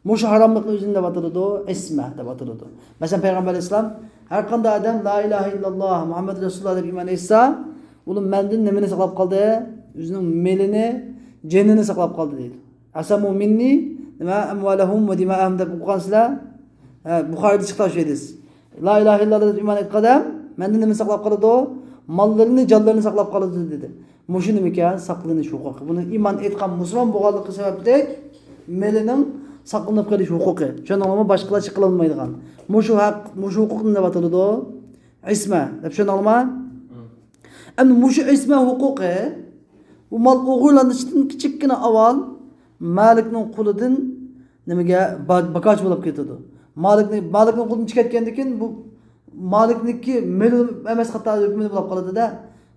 مۇشۇ ھاراملىقنى ئۆزى نېمە دەپ ئاتىلىدۇ؟ ئىسمە دەپ ئاتىلىدۇ. مەسىلەن، پەيغەمبەر ئەلەيھىسسالام، ھەر قانداق ئادەم لا ئىلاھە ئىللاللا مۇھەممەد رەسۇلۇللا دەپ ئىمان ئېيتسا، ئۇلار مەندىن نېمىنى ساقلاپ قالدى؟ ئۆزىنىڭ مېلىنى، جېنىنى ساقلاپ قالدى دەيدۇ. ئەسەمۇ مىننى نېمە، ئەمۋالەھۇم ۋە دىمائەھۇم دەپ ئوقۇغانسىلەر. ھە، بۇخارىدا چىققان شۇ ھەدىس. لا ئىلاھە ئىللاللا دەپ ئىمان ئېيتقان ئادەم مەندىن نېمىنى ساقلاپ قالىدۇ؟ ماللىرىنى، جانلىرىنى ساقلاپ قالىدۇ دېدى. مۇشۇ نېمىكەن؟ ساقلىنىش ھوقۇقى. بۇنى ئىمان ئېيتقان مۇسۇلمان بولغانلىقى سەۋەبلىك مېلىنىڭ ساقلىنىپ قېلىش ھوقۇقى. شۇنىڭغىمۇ باشقىلار چېقىلالمايدىغان. مۇشۇ ھەق، مۇشۇ ھوقۇقنى دەپ ئاتىلىدۇ. ئىسمە دەپ چۈشەندىڭلارمۇ؟ ئەمدى مۇشۇ ئىسمە ھوقۇقى، بۇ مال ئوغرىلىنىشتىن كىچىككىنە ئاۋۋال مالىكنىڭ قولىدىن نېمىگە، با-، باكاچى بولۇپ كېتىدۇ. مالىكنى، مالىكنىڭ قولىدىن چىقىپ كەتكەندىن كېيىن بۇ مالىكنىڭكى مېلى ئەمەس، خاتا ھۆكمىدە بولۇپ قالىدۇ-دە.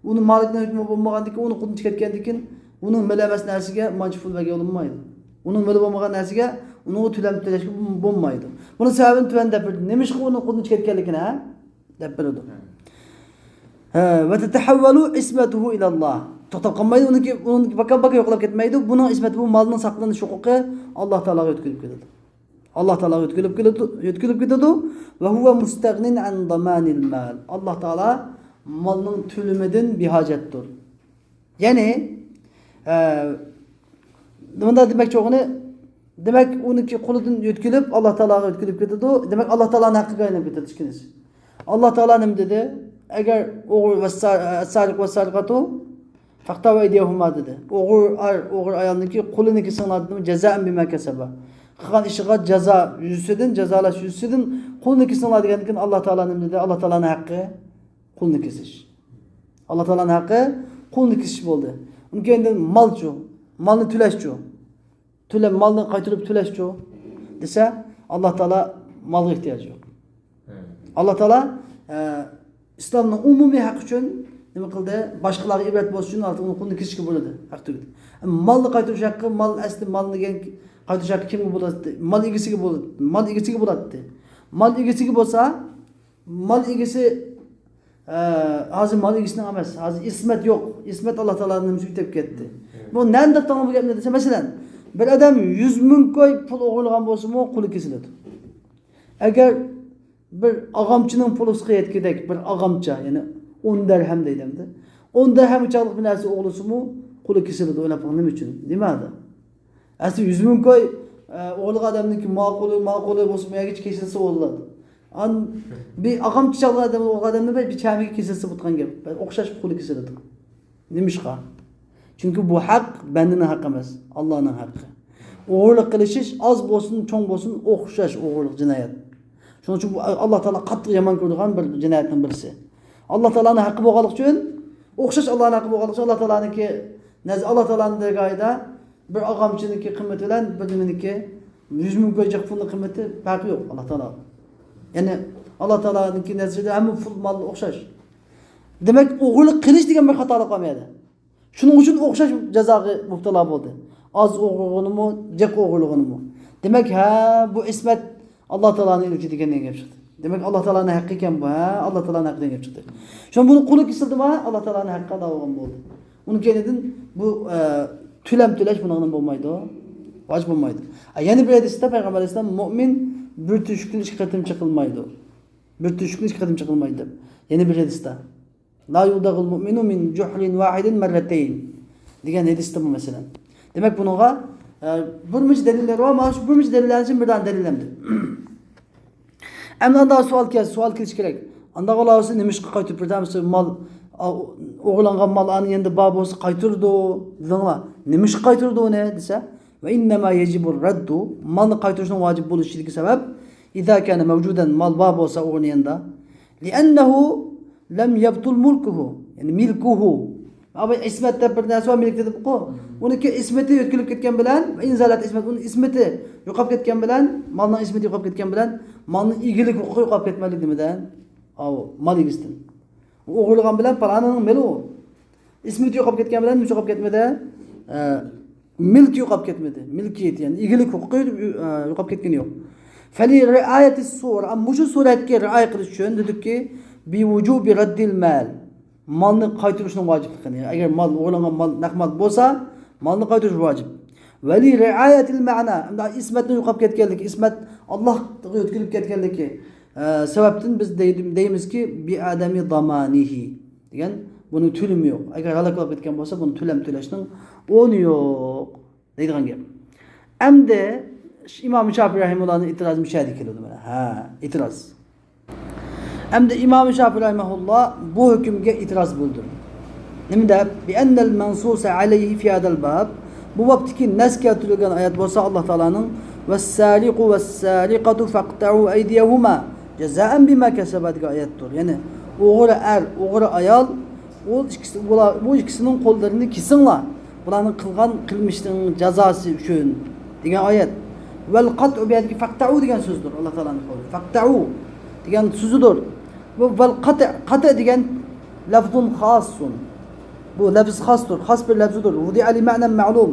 ئۇنى مالىكنىڭ ھۆكمى بولمىغاندىن كېيىن، ئۇنىڭ قولىدىن چىقىپ كەتكەندىن كېيىن، ئۇنىڭ مېلى ئەمەس نەرسىگە مانچە پۇل بەرگىلى بولمايدۇ. ئۇنىڭ مېلى بولمىغان نەرسىگە ئۇنىڭغا تۆلەم تۆلەشكە بولمايدۇ. بۇنىڭ سەۋەبىنى تۆۋەندە دەپ بېرىدۇ. نېمىشقا ئۇنىڭ قولىدىن چىقىپ كەتكەنلىكىنى، ھە؟ دەپ بېرىدۇ. ھە، ۋە تەتەھەۋۋەلۇ ئىسمەتۇھۇ ئىلەللاھ. توختاپ قالمايدۇ، ئۇنىڭكى، ئۇنىڭكى باكا-باكا يوقاپ كەتمەيدۇ. بۇنىڭ ئىسمەتى، بۇ مالنىڭ ساقلىنىش ھوقۇقى ئاللاھ تائالاغا يۆتكىلىپ كېتىدۇ. ئاللاھ تائالاغا يۆتكىلىپ كېتىدۇ، يۆتكىلىپ كېتىدۇ. ۋە ھۇۋە مۇستەغنىن ئەن دامانىل مال. ئاللاھ تائالا مالنىڭ تۆلىمىدىن بىھاجەتتۇر. يەنى، ئە، مۇنداق دېمەكچى بولغىنى، دېمەك، ئۇنىڭكى قولىدىن يۆتكىلىپ، ئاللاھ تائالاغا يۆتكىلىپ كېتىدۇ. دېمەك، ئاللاھ تائالانىڭ ھەققىگە ئايلىنىپ كېتىدۇ ئىككىنچىسى. ئاللاھ تائالا نېمە دېدى؟ ئەگەر ئوغرى ۋەسسا-، ئەسسارىق ۋەسسارىقاتۇ فەقتەئۇ ئەيدىيەھۇما دېدى. ئوغرى ئەر، ئوغرى ئايالنىڭكى قولىنى كېسىڭلار دېدىمۇ، جەزائەن بىما كەسەبا. قىلغان ئىشىغا جازا يۈزىسىدىن، جازالاش يۈزىسىدىن قۇلنى كېسىڭلار دېگەندىن كېيىن، ئاللا تائالا نېمە دېدى؟ ئاللا تائالانىڭ ھەققى قۇلنى كېسىش. ئاللا تائالانىڭ ھەققى قۇلنى كېسىش بولدى. ئۇنىڭ كەينىدىن مالچۇ؟ مالنى تۆلەشچۇ؟ تۆلە-، مالنى قايتۇرۇپ تۆلەشچۇ؟ دېسە، ئاللا تائالا مالغا ئېھتىياجى يوق. ئاللا تائالا، ئە، ئىسلامنىڭ ئومۇمىي ھەققى ئۈچۈن نېمە قىلدى؟ باشقىلارغا ئىبرەت بولسۇن ئۈچۈن ئاللا تائالا قۇلنى كېسىشكە بۇيرۇدى. ھەق تۈگىدى. مالنى قايتۇرۇش ھەققى، مال ئەسلى مالنى دېگەن قايتۇرۇش ھەققى كىمگە بولاتتى؟ مال ئىگىسىگە بولاتتى. مال ئىگىسىگە بولاتتى. مال ئىگىسىگە بولسا، مال ئىگىسى، ئە، ھازىر مال ئىگىسىنىڭ ئەمەس. ھازىر ئىسمەت يوق. ئىسمەت ئاللا تائالانىڭ نېمىسىگە ئۆتۈپ كەتتى. بۇ نەدىن تاپتىڭلار بۇ گەپنى دېسە، مەسىلەن، بىر ئادەم يۈز مىڭ كوي پۇل ئوغرىلىغان بولسىمۇ، قۇلى كېسىلىدۇ. ئەگەر بىر ئاغامچىنىڭ پۇلى سىقىيەتكىدەك بىر ئاغامچا، يەنى ئون دەرھەم دەيدۇ ئەمدى. ئون دەرھەمگە چاغلىق بىر نەرسە ئوغرىلىسىمۇ، قۇلى كېسىلىدۇ. ئويلاپ بېقىڭ، نېمە ئۈچۈن؟ نېمە ھالدا؟ ئەسلى يۈز مىڭ كوي، ئە، ئوغرىلىغان ئادەمنىڭكى ماقۇلى، ماقۇلى بولسا، بۇ يەرگىچە كېسىلسە بولىدۇ. ئان-، بىر ئاغامچە چاغلىق ئادەم، ئوغرىلىغان ئادەمنى بىر، بىر چەمىگە كېسىلسە بولىدىغان گەپ. ئوخشاش قۇلى كېسىلىدۇ. نېمىشقا؟ چۈنكى بۇ ھەق بەندىنىڭ ھەققى ئەمەس، ئاللانىڭ ھەققى. ئوغرىلىق قىلىشىش ئاز بولسۇن، چوڭ بولسۇن، ئوخشاش ئوغرىلىق جىنايەت. شۇنىڭ ئۈچۈن بۇ ئاللا تائالا قاتتىق يامان كۆرىدىغان بىر جىنايەتنىڭ بىرسى. ئاللا تائالانىڭ ھەققى بولغانلىقى ئۈچۈن، ئوخشاش ئاللانىڭ ھەققى بولغانلىقى ئۈچۈن، ئاللا تائالانىڭكى نەزى، ئاللا تائالانىڭ دەرگاھىدا بىر ئاغامچىنىڭكى قىممىتى بىلەن بىر نېمىنىڭكى يۈز مىڭ كوي جىق پۇلنىڭ قىممىتى پەرقى يوق ئاللا تائالا. يەنى ئاللا تائالانىڭكى نەزىرىدە ھەممە پۇل، مال ئوخشاش. دېمەك، ئوغرىلىق قىلىش دېگەن بىر خاتالىق بار بۇ يەردە. شۇنىڭ ئۈچۈن ئوخشاش جازاغا مۇپتىلا بولدى. ئاز ئوغرىلىغىنىمۇ، جىق ئوغرىلىغىنىمۇ. دېمەك، ھە، بۇ ئىسمەت ئاللا تائالانىڭ ئىلكى دېگەن گەپ چىقتى. دېمەك، ئاللا تائالانىڭ ھەققى ئىكەن بۇ، ھە، ئاللا تائالانىڭ ھەققى دېگەن گەپ چىقتى. شۇڭا بۇنى قۇلى كېسىلدىما، ئاللا تائالانىڭ ھەققى ئادا بولغان بولدى. ئۇنىڭ كەينىدىن بۇ، ئە، تۆلەم تۆلەش بۇنىڭدىن بولمايدۇ. ۋاجىپ بولمايدۇ. ئە، يەنە بىر ھەدىستە پەيغەمبەر ئەلەيھىسسالام، مۇئمىن بىر تۆشۈكتىن ئىككى قېتىم چېقىلمايدۇ. بىر تۆشۈكتىن ئىككى قېتىم چېقىلمايدۇ دەپ. يەنە بىر ھەدىستە. لا يلدغ المؤمن من جحر واحد مرتين دېگەن ھەدىستىمۇ مەسىلەن. دېمەك، بۇنىڭغا، ئە، بىر مۇنچە دەلىللەر بار، مانا شۇ بىر مۇنچە دەلىللەردىن بىر دانە دەلىل ئەمدى. ئەمدى ئاندا سوئال كەل-، سوئال كېلىشى كېرەك. ئاندا ئاللا نېمىشقا قايتۇرۇپ بېرىدۇ؟ مەسىلەن، مال، ئا-، ئوغرىلانغان مال ئانى يېنىدا بار بولسا قايتۇرىدۇ دېدىڭلار. نېمىشقا قايتۇرىدۇ ئۇنى دېسە، ۋە ئىننەما يەجىبۇر رەددۇ، مالنى قايتۇرۇشنىڭ ۋاجىپ بولۇشىدىكى سەۋەب، ئىزا كانە مەۋجۇدەن، مال بار بولسا ئوغرىنىڭ يېنىدا، لىئەننەھۇ لەم يەبتۇل مۇلكۇھۇ، يەنى مىلكۇھۇ. ئاباي ئىسمەت دەپ بىر نەرسە بار، مىلك دېدۇققۇ. ئۇنىڭكى ئىسمىتى يۆتكىلىپ كەتكەن بىلەن، ئىنزالەت ئىسمەت، ئۇنىڭ ئىسمىتى يوقاپ كەتكەن بىلەن، مالنىڭ ئىسمىتى يوقاپ كەتكەن بىلەن، مالنىڭ ئىگىلىك ھوقۇقى يوقاپ كەتمەيدۇ نېمىدە؟ ئاۋۇ مال ئىگىسىدىن. ئوغرىلىغان بىلەن پالانىنىڭ مېلى ئۇ. ئىسمىتى يوقاپ كەتكەن بىلەن نېمىسى يوقاپ كەتمىدى؟ ئە، مىلكى يوقاپ كەتمىدى. مىلكىيىتى، يەنى ئىگىلىك ھوقۇقى، ئە، يوقاپ كەتكىنى يوق. فەلى رىئايەتى سۇرە، مۇشۇ سۈرەتكە رىئايە قىلىش ئۈچۈن دېدۇقكى، بىۋۇجۇبى رەددىل مال. مالنى قايتۇرۇشنىڭ ۋاجىپلىقىنى. ئەگەر مال ئوغرىلانغان مال، نەق مال بولسا، مالنى قايتۇرۇش ۋاجىپ. ۋەلى رىئايەتىل مەنا، ئىسمەتنىڭ يوقاپ كەتكەنلىكى، ئىسمەت ئاللاغا يۆتكىلىپ كەتكەنلىكى، ئە، سەۋەبتىن بىز دەيدۇ-، دەيمىزكى، بىئادەمى زامانىھى دېگەن، بۇنىڭ تۆلىمى يوق. ئەگەر ھالاك بولۇپ كەتكەن بولسا، بۇنىڭ تۆلەم تۆلەشنىڭ ئورنى يوق دەيدىغان گەپ. ئەمدى ئىمام شافىئى رەھىمۇللانىڭ ئېتىرازى مۇشۇ يەردە كېلىدۇ مانا. ھە، ئېتىراز. ئەمدى ئىمام شافىئى رەھىمەھۇللا بۇ ھۆكۈمگە ئېتىراز بىلدۈردى. نېمە دەپ؟ بىئەننەل مەنسۇسە ئەلەيھى فى ھازەل باب، بۇ بابتىكى نەس كەلتۈرۈلگەن ئايەت بولسا، ئاللا تائالانىڭ ۋەسسارىقۇ ۋەسسارىقەتۇ فەقتەئۇ ئەيدىيەھۇما جازائەن بىما كەسەبا دېگەن ئايەتتۇر. يەنى ئوغرى ئەر، ئوغرى ئايال، ئۇ ئىككىسى، بۇلار، بۇ ئىككىسىنىڭ قوللىرىنى كېسىڭلار، بۇلارنىڭ قىلغان قىلمىشىنىڭ جازاسى ئۈچۈن دېگەن ئايەت. ۋەل قەتئۇ بۇ يەردىكى فەقتەئۇ دېگەن سۆزدۇر. ئاللا تائالانىڭ قولى فەقتەئۇ دېگەن سۆزىدۇر. بۇ ۋەل قەتئ، قەتئ دېگەن لەفزۇن خاسسۇن. بۇ لەفز خاستۇر، خاس بىر لەفزىدۇر. ۋۇدىئە لىمەنەن مەلۇم.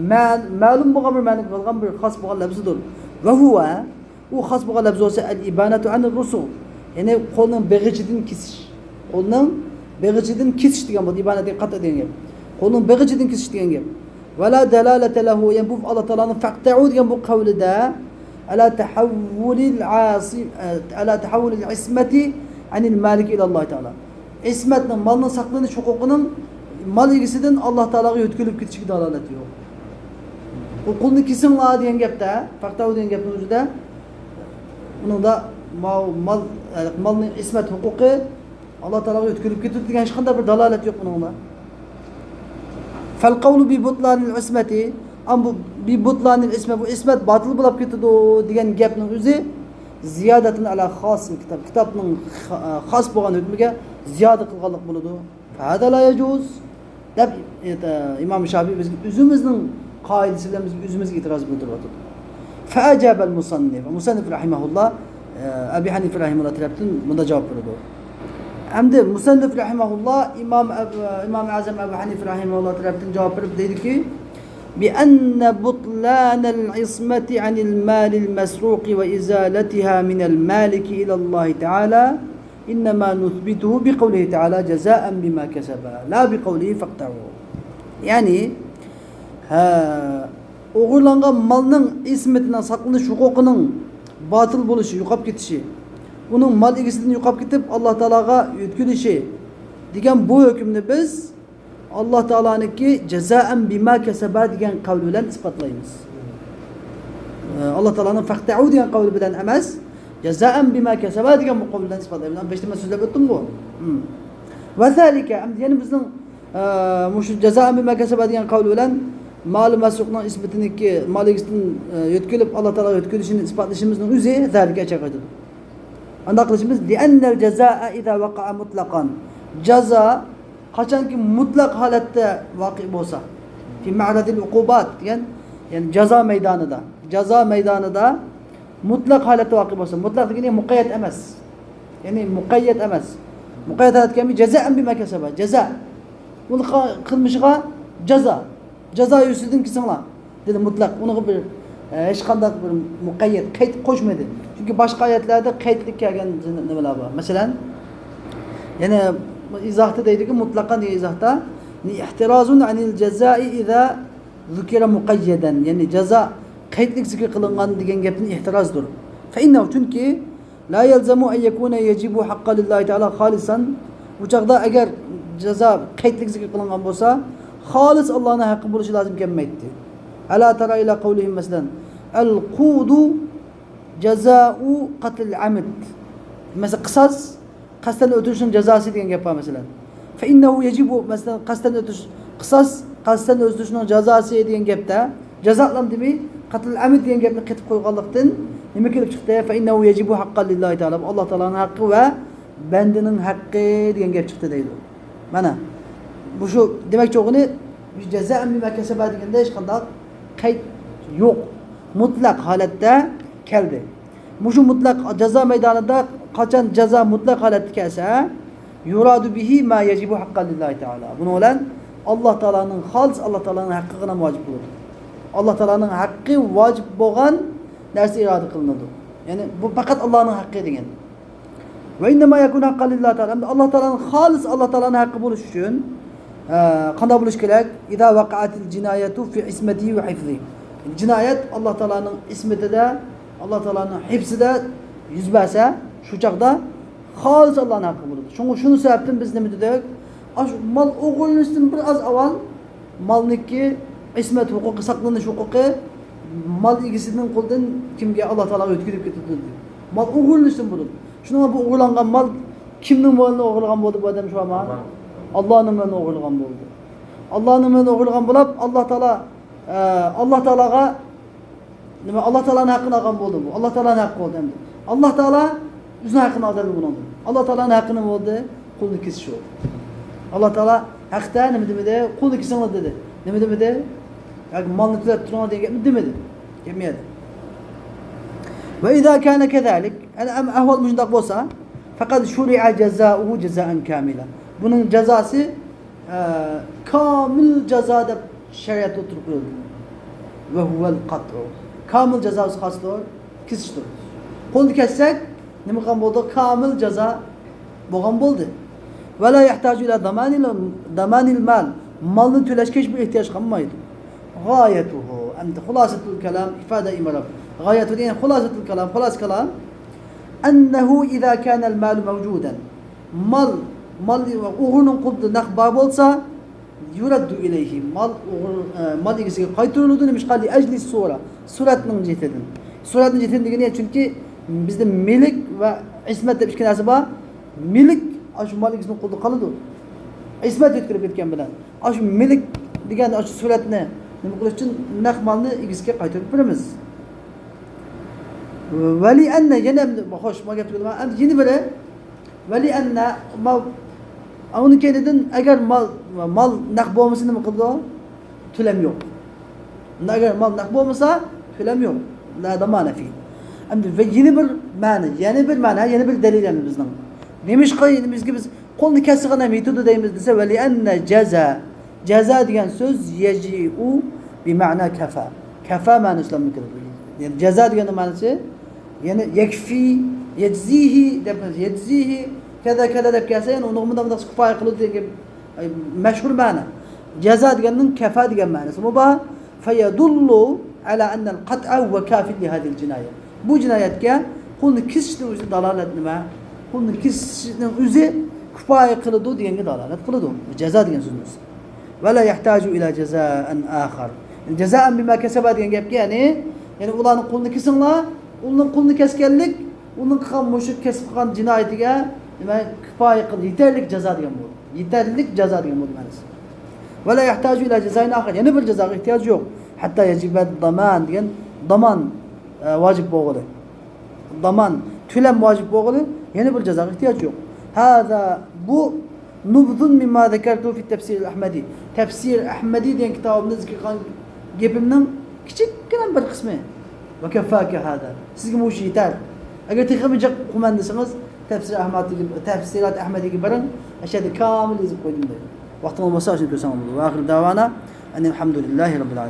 مە-، مەلۇم بولغان بىر مەنىگە قىلغان بىر خاس بولغان لەفزىدۇر. ۋە ھۇۋە، ئۇ خاس بولغان لەپز بولسا، ئەل ئىبانەتۇ ئەنىر رۇسۇغ. يەنى قولنىڭ بېغىچىدىن كېسىش. قولنىڭ بېغىچىدىن كېسىش دېگەن بولدى. ئىبانەت دېگەن قەتئ دېگەن گەپ. قولنىڭ بېغىچىدىن كېسىش دېگەن گەپ. ۋە لا دالالەتە لەھۇ، يەنى بۇ ئاللا تائالانىڭ فەقتەئۇ دېگەن بۇ قەۋلىدە ئەلا تەھەۋۋۇلىل ئاسى-، ئەلا تەھەۋۋۇلىل ئىسمەتى ئەنىل مالىكى ئىلەللاھى تائالا. ئىسمەتنىڭ، مالنىڭ ساقلىنىش ھوقۇقىنىڭ مال ئىگىسىدىن ئاللا تائالاغا يۆتكىلىپ كېتىشىگە دالالەت يوق. ئۇ قۇلنى كېسىڭلار دېگەن گەپتە، فەقتەئۇ دېگەن گەپنىڭ ئۆزىدە، ئۇنىڭدا ماۋۇ مال، مالنىڭ ئىسمەت ھوقۇقى ئاللا تائالاغا يۆتكىلىپ كېتىدۇ دېگەن ھېچقانداق بىر دالالەت يوق ئۇنىڭدا. فەل قەۋلۇ بى بۇتلانىل ئىسمەتى، ئەمما بۇ، بى بۇتلانىل ئىسمە، بۇ ئىسمەت باتىل بولاپ كېتىدۇ دېگەن گەپنىڭ ئۆزى زىيادەتۇن ئەلا خاسىل كىتاب، كىتابنىڭ خا-، خاس بولغان ھۆكمىگە زىيادە قىلغانلىق بولىدۇ. فهذا لا يجوز دەپ، ئىمام شافىي بىزگە ئۆزىمىزنىڭ قائىدىسى بىلەن بىز ئۆزىمىزگە ئېتىراز بىلدۈرۈۋاتىدۇ. فأجاب المصنف، مۇسەننىف رەھىمەھۇللا، ئەبى ھەنىفە رەھىمەھۇللا تەرەپتىن مۇنداق جاۋاب بېرىدۇ. ئەمدى مۇسەننىف رەھىمەھۇللا ئىمام ئەب-، ئىمام ئەزەم ئەبۇ ھەنىفە رەھىمەھۇللا تەرەپتىن جاۋاب بېرىپ دەيدۇكى، بأن بطلان العصمة عن المال المسروق وإزالتها من المالك إلى الله تعالى إنما نثبته بقوله تعالى جزاء بما كسبا لا بقوله فاقطعوه. يەنى، ھە، ئوغرىلانغان مالنىڭ ئىسمىتىنىڭ، ساقلىنىش ھوقۇقىنىڭ باتىل بولۇشى، يوقاپ كېتىشى، ئۇنىڭ مال ئىگىسىدىن يوقاپ كېتىپ، ئاللا تائالاغا يۆتكىلىشى دېگەن بۇ ھۆكۈمنى بىز ئاللا تائالانىڭكى جازائەن بىما كەسەبا دېگەن قەۋل بىلەن ئىسپاتلايمىز. ئاللا تائالانىڭ فەقتەئۇ دېگەن قەۋل بىلەن ئەمەس، جازائەن بىما كەسەبا دېگەن بۇ قەۋل بىلەن ئىسپاتلايمىز. بەشتە مەن سۆزلەپ ئۆتتۈمغۇ. ۋە زالىكە، ئەمدى يەنە بىزنىڭ، ئە، مۇشۇ جازائەن بىما كەسەبا دېگەن قەۋل بىلەن مالى مەسرۇقنىڭ ئىسمىتىنىڭكى مال ئىگىسىدىن، ئە، يۆتكىلىپ، ئاللا تائالاغا يۆتكىلىشىنى ئىسپاتلىشىمىزنىڭ ئۆزى زالىكە ئەچەر قايتىدۇ. ئانداق قىلىشىمىز، لأن الجزاء إذا وقع مطلقا، جازا قاچانكى مۇتلەق ھالەتتە ۋاقىئ بولسا، في معرض العقوبات دېگەن، يەنى جازا مەيدانىدا، جازا مەيدانىدا مۇتلەق ھالەتتە ۋاقىئ بولسا، مۇتلەق دېگىنى مۇقەييەت ئەمەس، يەنى مۇقەييەت ئەمەس، مۇقەييەت ھالەتكە كەلمەي، جازائەن بىما كەسەبا، جازا، ئۇنىڭ قىلمىشىغا جازا، جازا يۈزىسىدىن كېسىڭلار دېدى مۇتلەق. ئۇنىڭغا بىر، ئە، ھېچقانداق بىر مۇقەييەت، قەيت قوشمىدى. چۈنكى باشقا ئايەتلەردە قەيتلىك كەلگەن نېمىلەر بار. مەسىلەن، يەنە ئىزاھتا دەيدىكى، مۇتلەقەن دېگەن ئىزاھتا، احتراز عن الجزاء إذا ذكر مقيدا، يەنى جازا قەيتلىك زىكىر قىلىنغان دېگەن گەپتىن ئېھتىرازدۇر. فإنه، چۈنكى، لا يلزم أن يكون يجب حقا لله تعالى خالصا. ئۇ چاغدا ئەگەر جازا قەيتلىك زىكىر قىلىنغان بولسا، خالىس ئاللانىڭ ھەققى بولۇشى لازىم كەلمەيتتى. ألا ترى إلى قولهم، مەسىلەن، القود جزاء قتل العمد. مەسىلەن، قىساس قەستەن ئۆلتۈرۈشنىڭ جازاسى دېگەن گەپ بار، مەسىلەن. فإنه يجب، مەسىلەن، قەستەن ئۆلتۈرۈش، قىساس قەستەن ئۆلتۈرۈشنىڭ جازاسى دېگەن گەپتە، جازا ئالامدىمى؟ قتل العمد دېگەن گەپنى قېتىپ قويغانلىقتىن نېمە كېلىپ چىقتى؟ فإنه يجب حقا لله تعالى، ئاللا تائالانىڭ ھەققى ۋە بەندىنىڭ ھەققى دېگەن گەپ چىقتى دەيدۇ. مانا، مۇشۇ دېمەكچى بولغىنى، جازائەن بىما كەسەبا دېگەندە ھېچقانداق قەيت يوق. مۇتلەق ھالەتتە كەلدى. مۇشۇ مۇتلەق جازا مەيدانىدا قاچان جازا مۇتلەق ھالەتتە كەلسە، يۇرادۇ بىھى ما يەجىبۇ ھەققەن لىللاھى تائالا. بۇنىڭ بىلەن ئاللا تائالانىڭ، خالىس ئاللا تائالانىڭ ھەققىگىلا ۋاجىپ بولىدۇ. ئاللا تائالانىڭ ھەققى ۋاجىپ بولغان نەرسە ئىرادە قىلىنىدۇ. يەنى بۇ پەقەت ئاللانىڭ ھەققى دېگەن. ۋە ئىننەما يەكۇنۇ ھەققەن لىللاھى تائالا. ئەمدى ئاللا تائالانىڭ، خالىس ئاللا تائالانىڭ ھەققى بولۇش ئۈچۈن، ئە، قانداق بولۇش كېرەك؟ ئىزا ۋەقەئەتىل جىنايەتۇ فى ئىسمەتىھى ۋە ھىفزىھى. جىنايەت ئاللا تائالانىڭ ئىسمىتىدە، ئاللا تائالانىڭ ھىفزىدە يۈز بەرسە، شۇ چاغدا خالىس ئاللانىڭ ھەققى بولىدۇ. شۇڭا شۇنىڭ سەۋەبتىن بىز نېمە دېدۇق؟ ئاشۇ مال ئوغرىلىنىشتىن بىر ئاز ئاۋۋال مالنىڭكى ئىسمەت ھوقۇقى، ساقلىنىش ھوقۇقى مال ئىگىسىنىڭ قولىدىن كىمگە؟ ئاللا تائالاغا ئۆتكۈلۈپ كېتىدۇ دېدى. مال ئوغرىلىنىشتىن بۇرۇن. شۇنىڭغا بۇ ئوغرىلانغان مال كىمنىڭ مالىنى ئوغرىلىغان بولدى بۇ ئادەم شۇ ئەمما؟ ئاللانىڭ مالىنى ئوغرىلىغان بولدى. ئاللانىڭ مالىنى ئوغرىلىغان بولۇپ، ئاللا تائالا، ئە، ئاللا تائالاغا نېمە، ئاللا تائالانىڭ ھەققىنى ئالغان بولدى بۇ. ئاللا تائالانىڭ ھەققى بولدى ئەمدى. ئاللا تائالا ئۆزىنىڭ ھەققىنى ئالدى بۇنىڭدىن. ئاللا تائالانىڭ ھەققى نېمە بولدى؟ قۇلنى كېسىش بولدى. ئاللا تائالا ھەقتە نېمە دېمىدى؟ قۇلنى كېسىڭلار دېدى. نېمە دېمىدى؟ ياكى مالنى تۆلەپ تۇرۇڭلار دېگەن گەپنى دېمىدى. دېمىدى. ۋە ئىزا كانە كەزالىك، ئەنە ئەم-، ئەھۋال مۇشۇنداق بولسا، فەقەد شۇرىئە جازاؤھۇ جازائەن كامىلا. بۇنىڭ جازاسى ئە، كامىل جازا دەپ شەرىئەتتە ئوتتۇرىغا قويۇلدى. ۋە ھۇۋەل قەتئۇ. كامىل جازا بولسا قايسىدۇر؟ كېسىشتۇر. قولنى كەسسەك، نېمە قىلغان بولدى؟ كامىل جازا بولغان بولدى. ۋە لا يەھتاجۇ ئىلا دامانىل، دامانىل مال. مالنى تۆلەشكە ھېچبىر ئېھتىياج قالمايدۇ. غايەتۇھۇ. ئەمدى خۇلاسەتۇل كالام ئىپادە ئىمارەت. غايەتۇ دېگەن خۇلاسەتۇل كالام، خۇلاسە كالام. ئەننەھۇ ئىزا كانەل مالۇ مەۋجۇدەن. مال، مال ئوغرىنىڭ قولىدا نەق بار بولسا، يۇرەددۇ ئىلەيھى، مال ئوغرى، ئە، مال ئىگىسىگە قايتۇرۇلىدۇ. نېمىشقا؟ لىئەجلى سۇرە، سۈرەتنىڭ جېھىتىدىن. سۈرەتنىڭ جېھىتىدىن دېگىنى، چۈنكى بىزدە مۈلۈك ۋە ئىسمەت دەپ ئىككى نەرسە بار. مۈلۈك ئاشۇ مال ئىگىسىنىڭ قولىدا قالىدۇ، ئىسمەت يۆتكىلىپ كەتكەن بىلەن. ئاشۇ مۈلۈك دېگەن ئاشۇ سۈرەتنى نېمە قىلىش ئۈچۈن؟ نەق مالنى ئىگىسىگە قايتۇرۇپ بېرىمىز. ۋەلىئەننە، يەنە، خوش، ما گەپ تۈگىدىما؟ ئەمدى يەنە بىرى. ۋەلىئەننە، ما، ئۇنىڭ كەينىدىن، ئەگەر مال، مال نەق بولمىسا نېمە قىلىدۇ؟ تۆلەم يوق. ئەگەر مال نەق بولمىسا، تۆلەم يوق. لا ضمان فيه. ئەمدى ۋە يەنە بىر مەنە، يەنە بىر مەنە، يەنە بىر دەلىل ئەمدى بىزنىڭ. نېمىشقا ئەمدى بىزگە بىز قولنى كەسسىغان ھەم يېتىدۇ دەيمىز دېسە، ۋەلىئەننە جازا. جازا دېگەن سۆز يەجىئۇ بىمەنا كەفا. كەفا مەنىسى بىلەن كېلىدۇ. يەنى جازا دېگەننىڭ مەنىسى، يەنى يەكفى، يەجزىھى دەپ، يەجزىھى، كەزا، كەزا دەپ كەلسە، يەنى ئۇنىڭغا مۇنداق، مۇنداق كۇپايە قىلىدۇ دېگەن گەپ، ئەي، مەشھۇر مەنە. جازا دېگەننىڭ كەفا دېگەن مەنىسىمۇ بار. فيدل على أن القطع هو كاف لهذه الجناية. بۇ جىنايەتكە قولنى كېسىشنىڭ ئۆزى دالالەت نېمە؟ قولنى كېسىشنىڭ ئۆزى كۇپايە قىلىدۇ دېگەنگە دالالەت قىلىدۇ. جازا دېگەن سۆزىمىز. ولا يحتاج إلى جزاء آخر. جزاء بما كسبا دېگەن گەپكە، يەنى، يەنى ئۇلارنىڭ قولىنى كېسىڭلار، ئۇنىڭ قولىنى كەسكەنلىك، ئۇنىڭ قىلغان، مۇشۇ كەسىپ قىلغان جىنايىتىگە، نېمە، كۇپايە قىل، يېتەرلىك جازا دېگەن بولدى. يېتەرلىك جازا دېگەن بولدى مەنىسى. ولا يحتاج إلى جزاء آخر. يەنە بىر جازاغا ئېھتىياج يوق. حتى يجب الضمان دېگەن، دامان، ئە، ۋاجىپ بولغىلى. دامان، تۆلەم ۋاجىپ بولغىلى، يەنە بىر جازاغا ئېھتىياج يوق. هذا، بۇ، نبذ مما ذكرت في التفسير الأحمدي. تەپسىر ئەھمەدى دېگەن كىتابىمدا زىكىر قىلغان گېپىمنىڭ كىچىككىنە بىر قىسمى. وكفاك هذا. سىزگە مۇشۇ يېتەر. ئەگەر تېخىمۇ جىق ئوقۇيمەن دېسىڭىز، تەپسىر ئەھمەدىگە، تەفسىرات ئەھمەدىگە بېرىڭ. ئەشەدە كامىل يېزىپ قويدۇم دەيدۇ. ۋاقتىڭىز بولسا، شۇنى كۆرسەڭ بولىدۇ. وآخر دعوانا أن الحمد لله رب العالمين.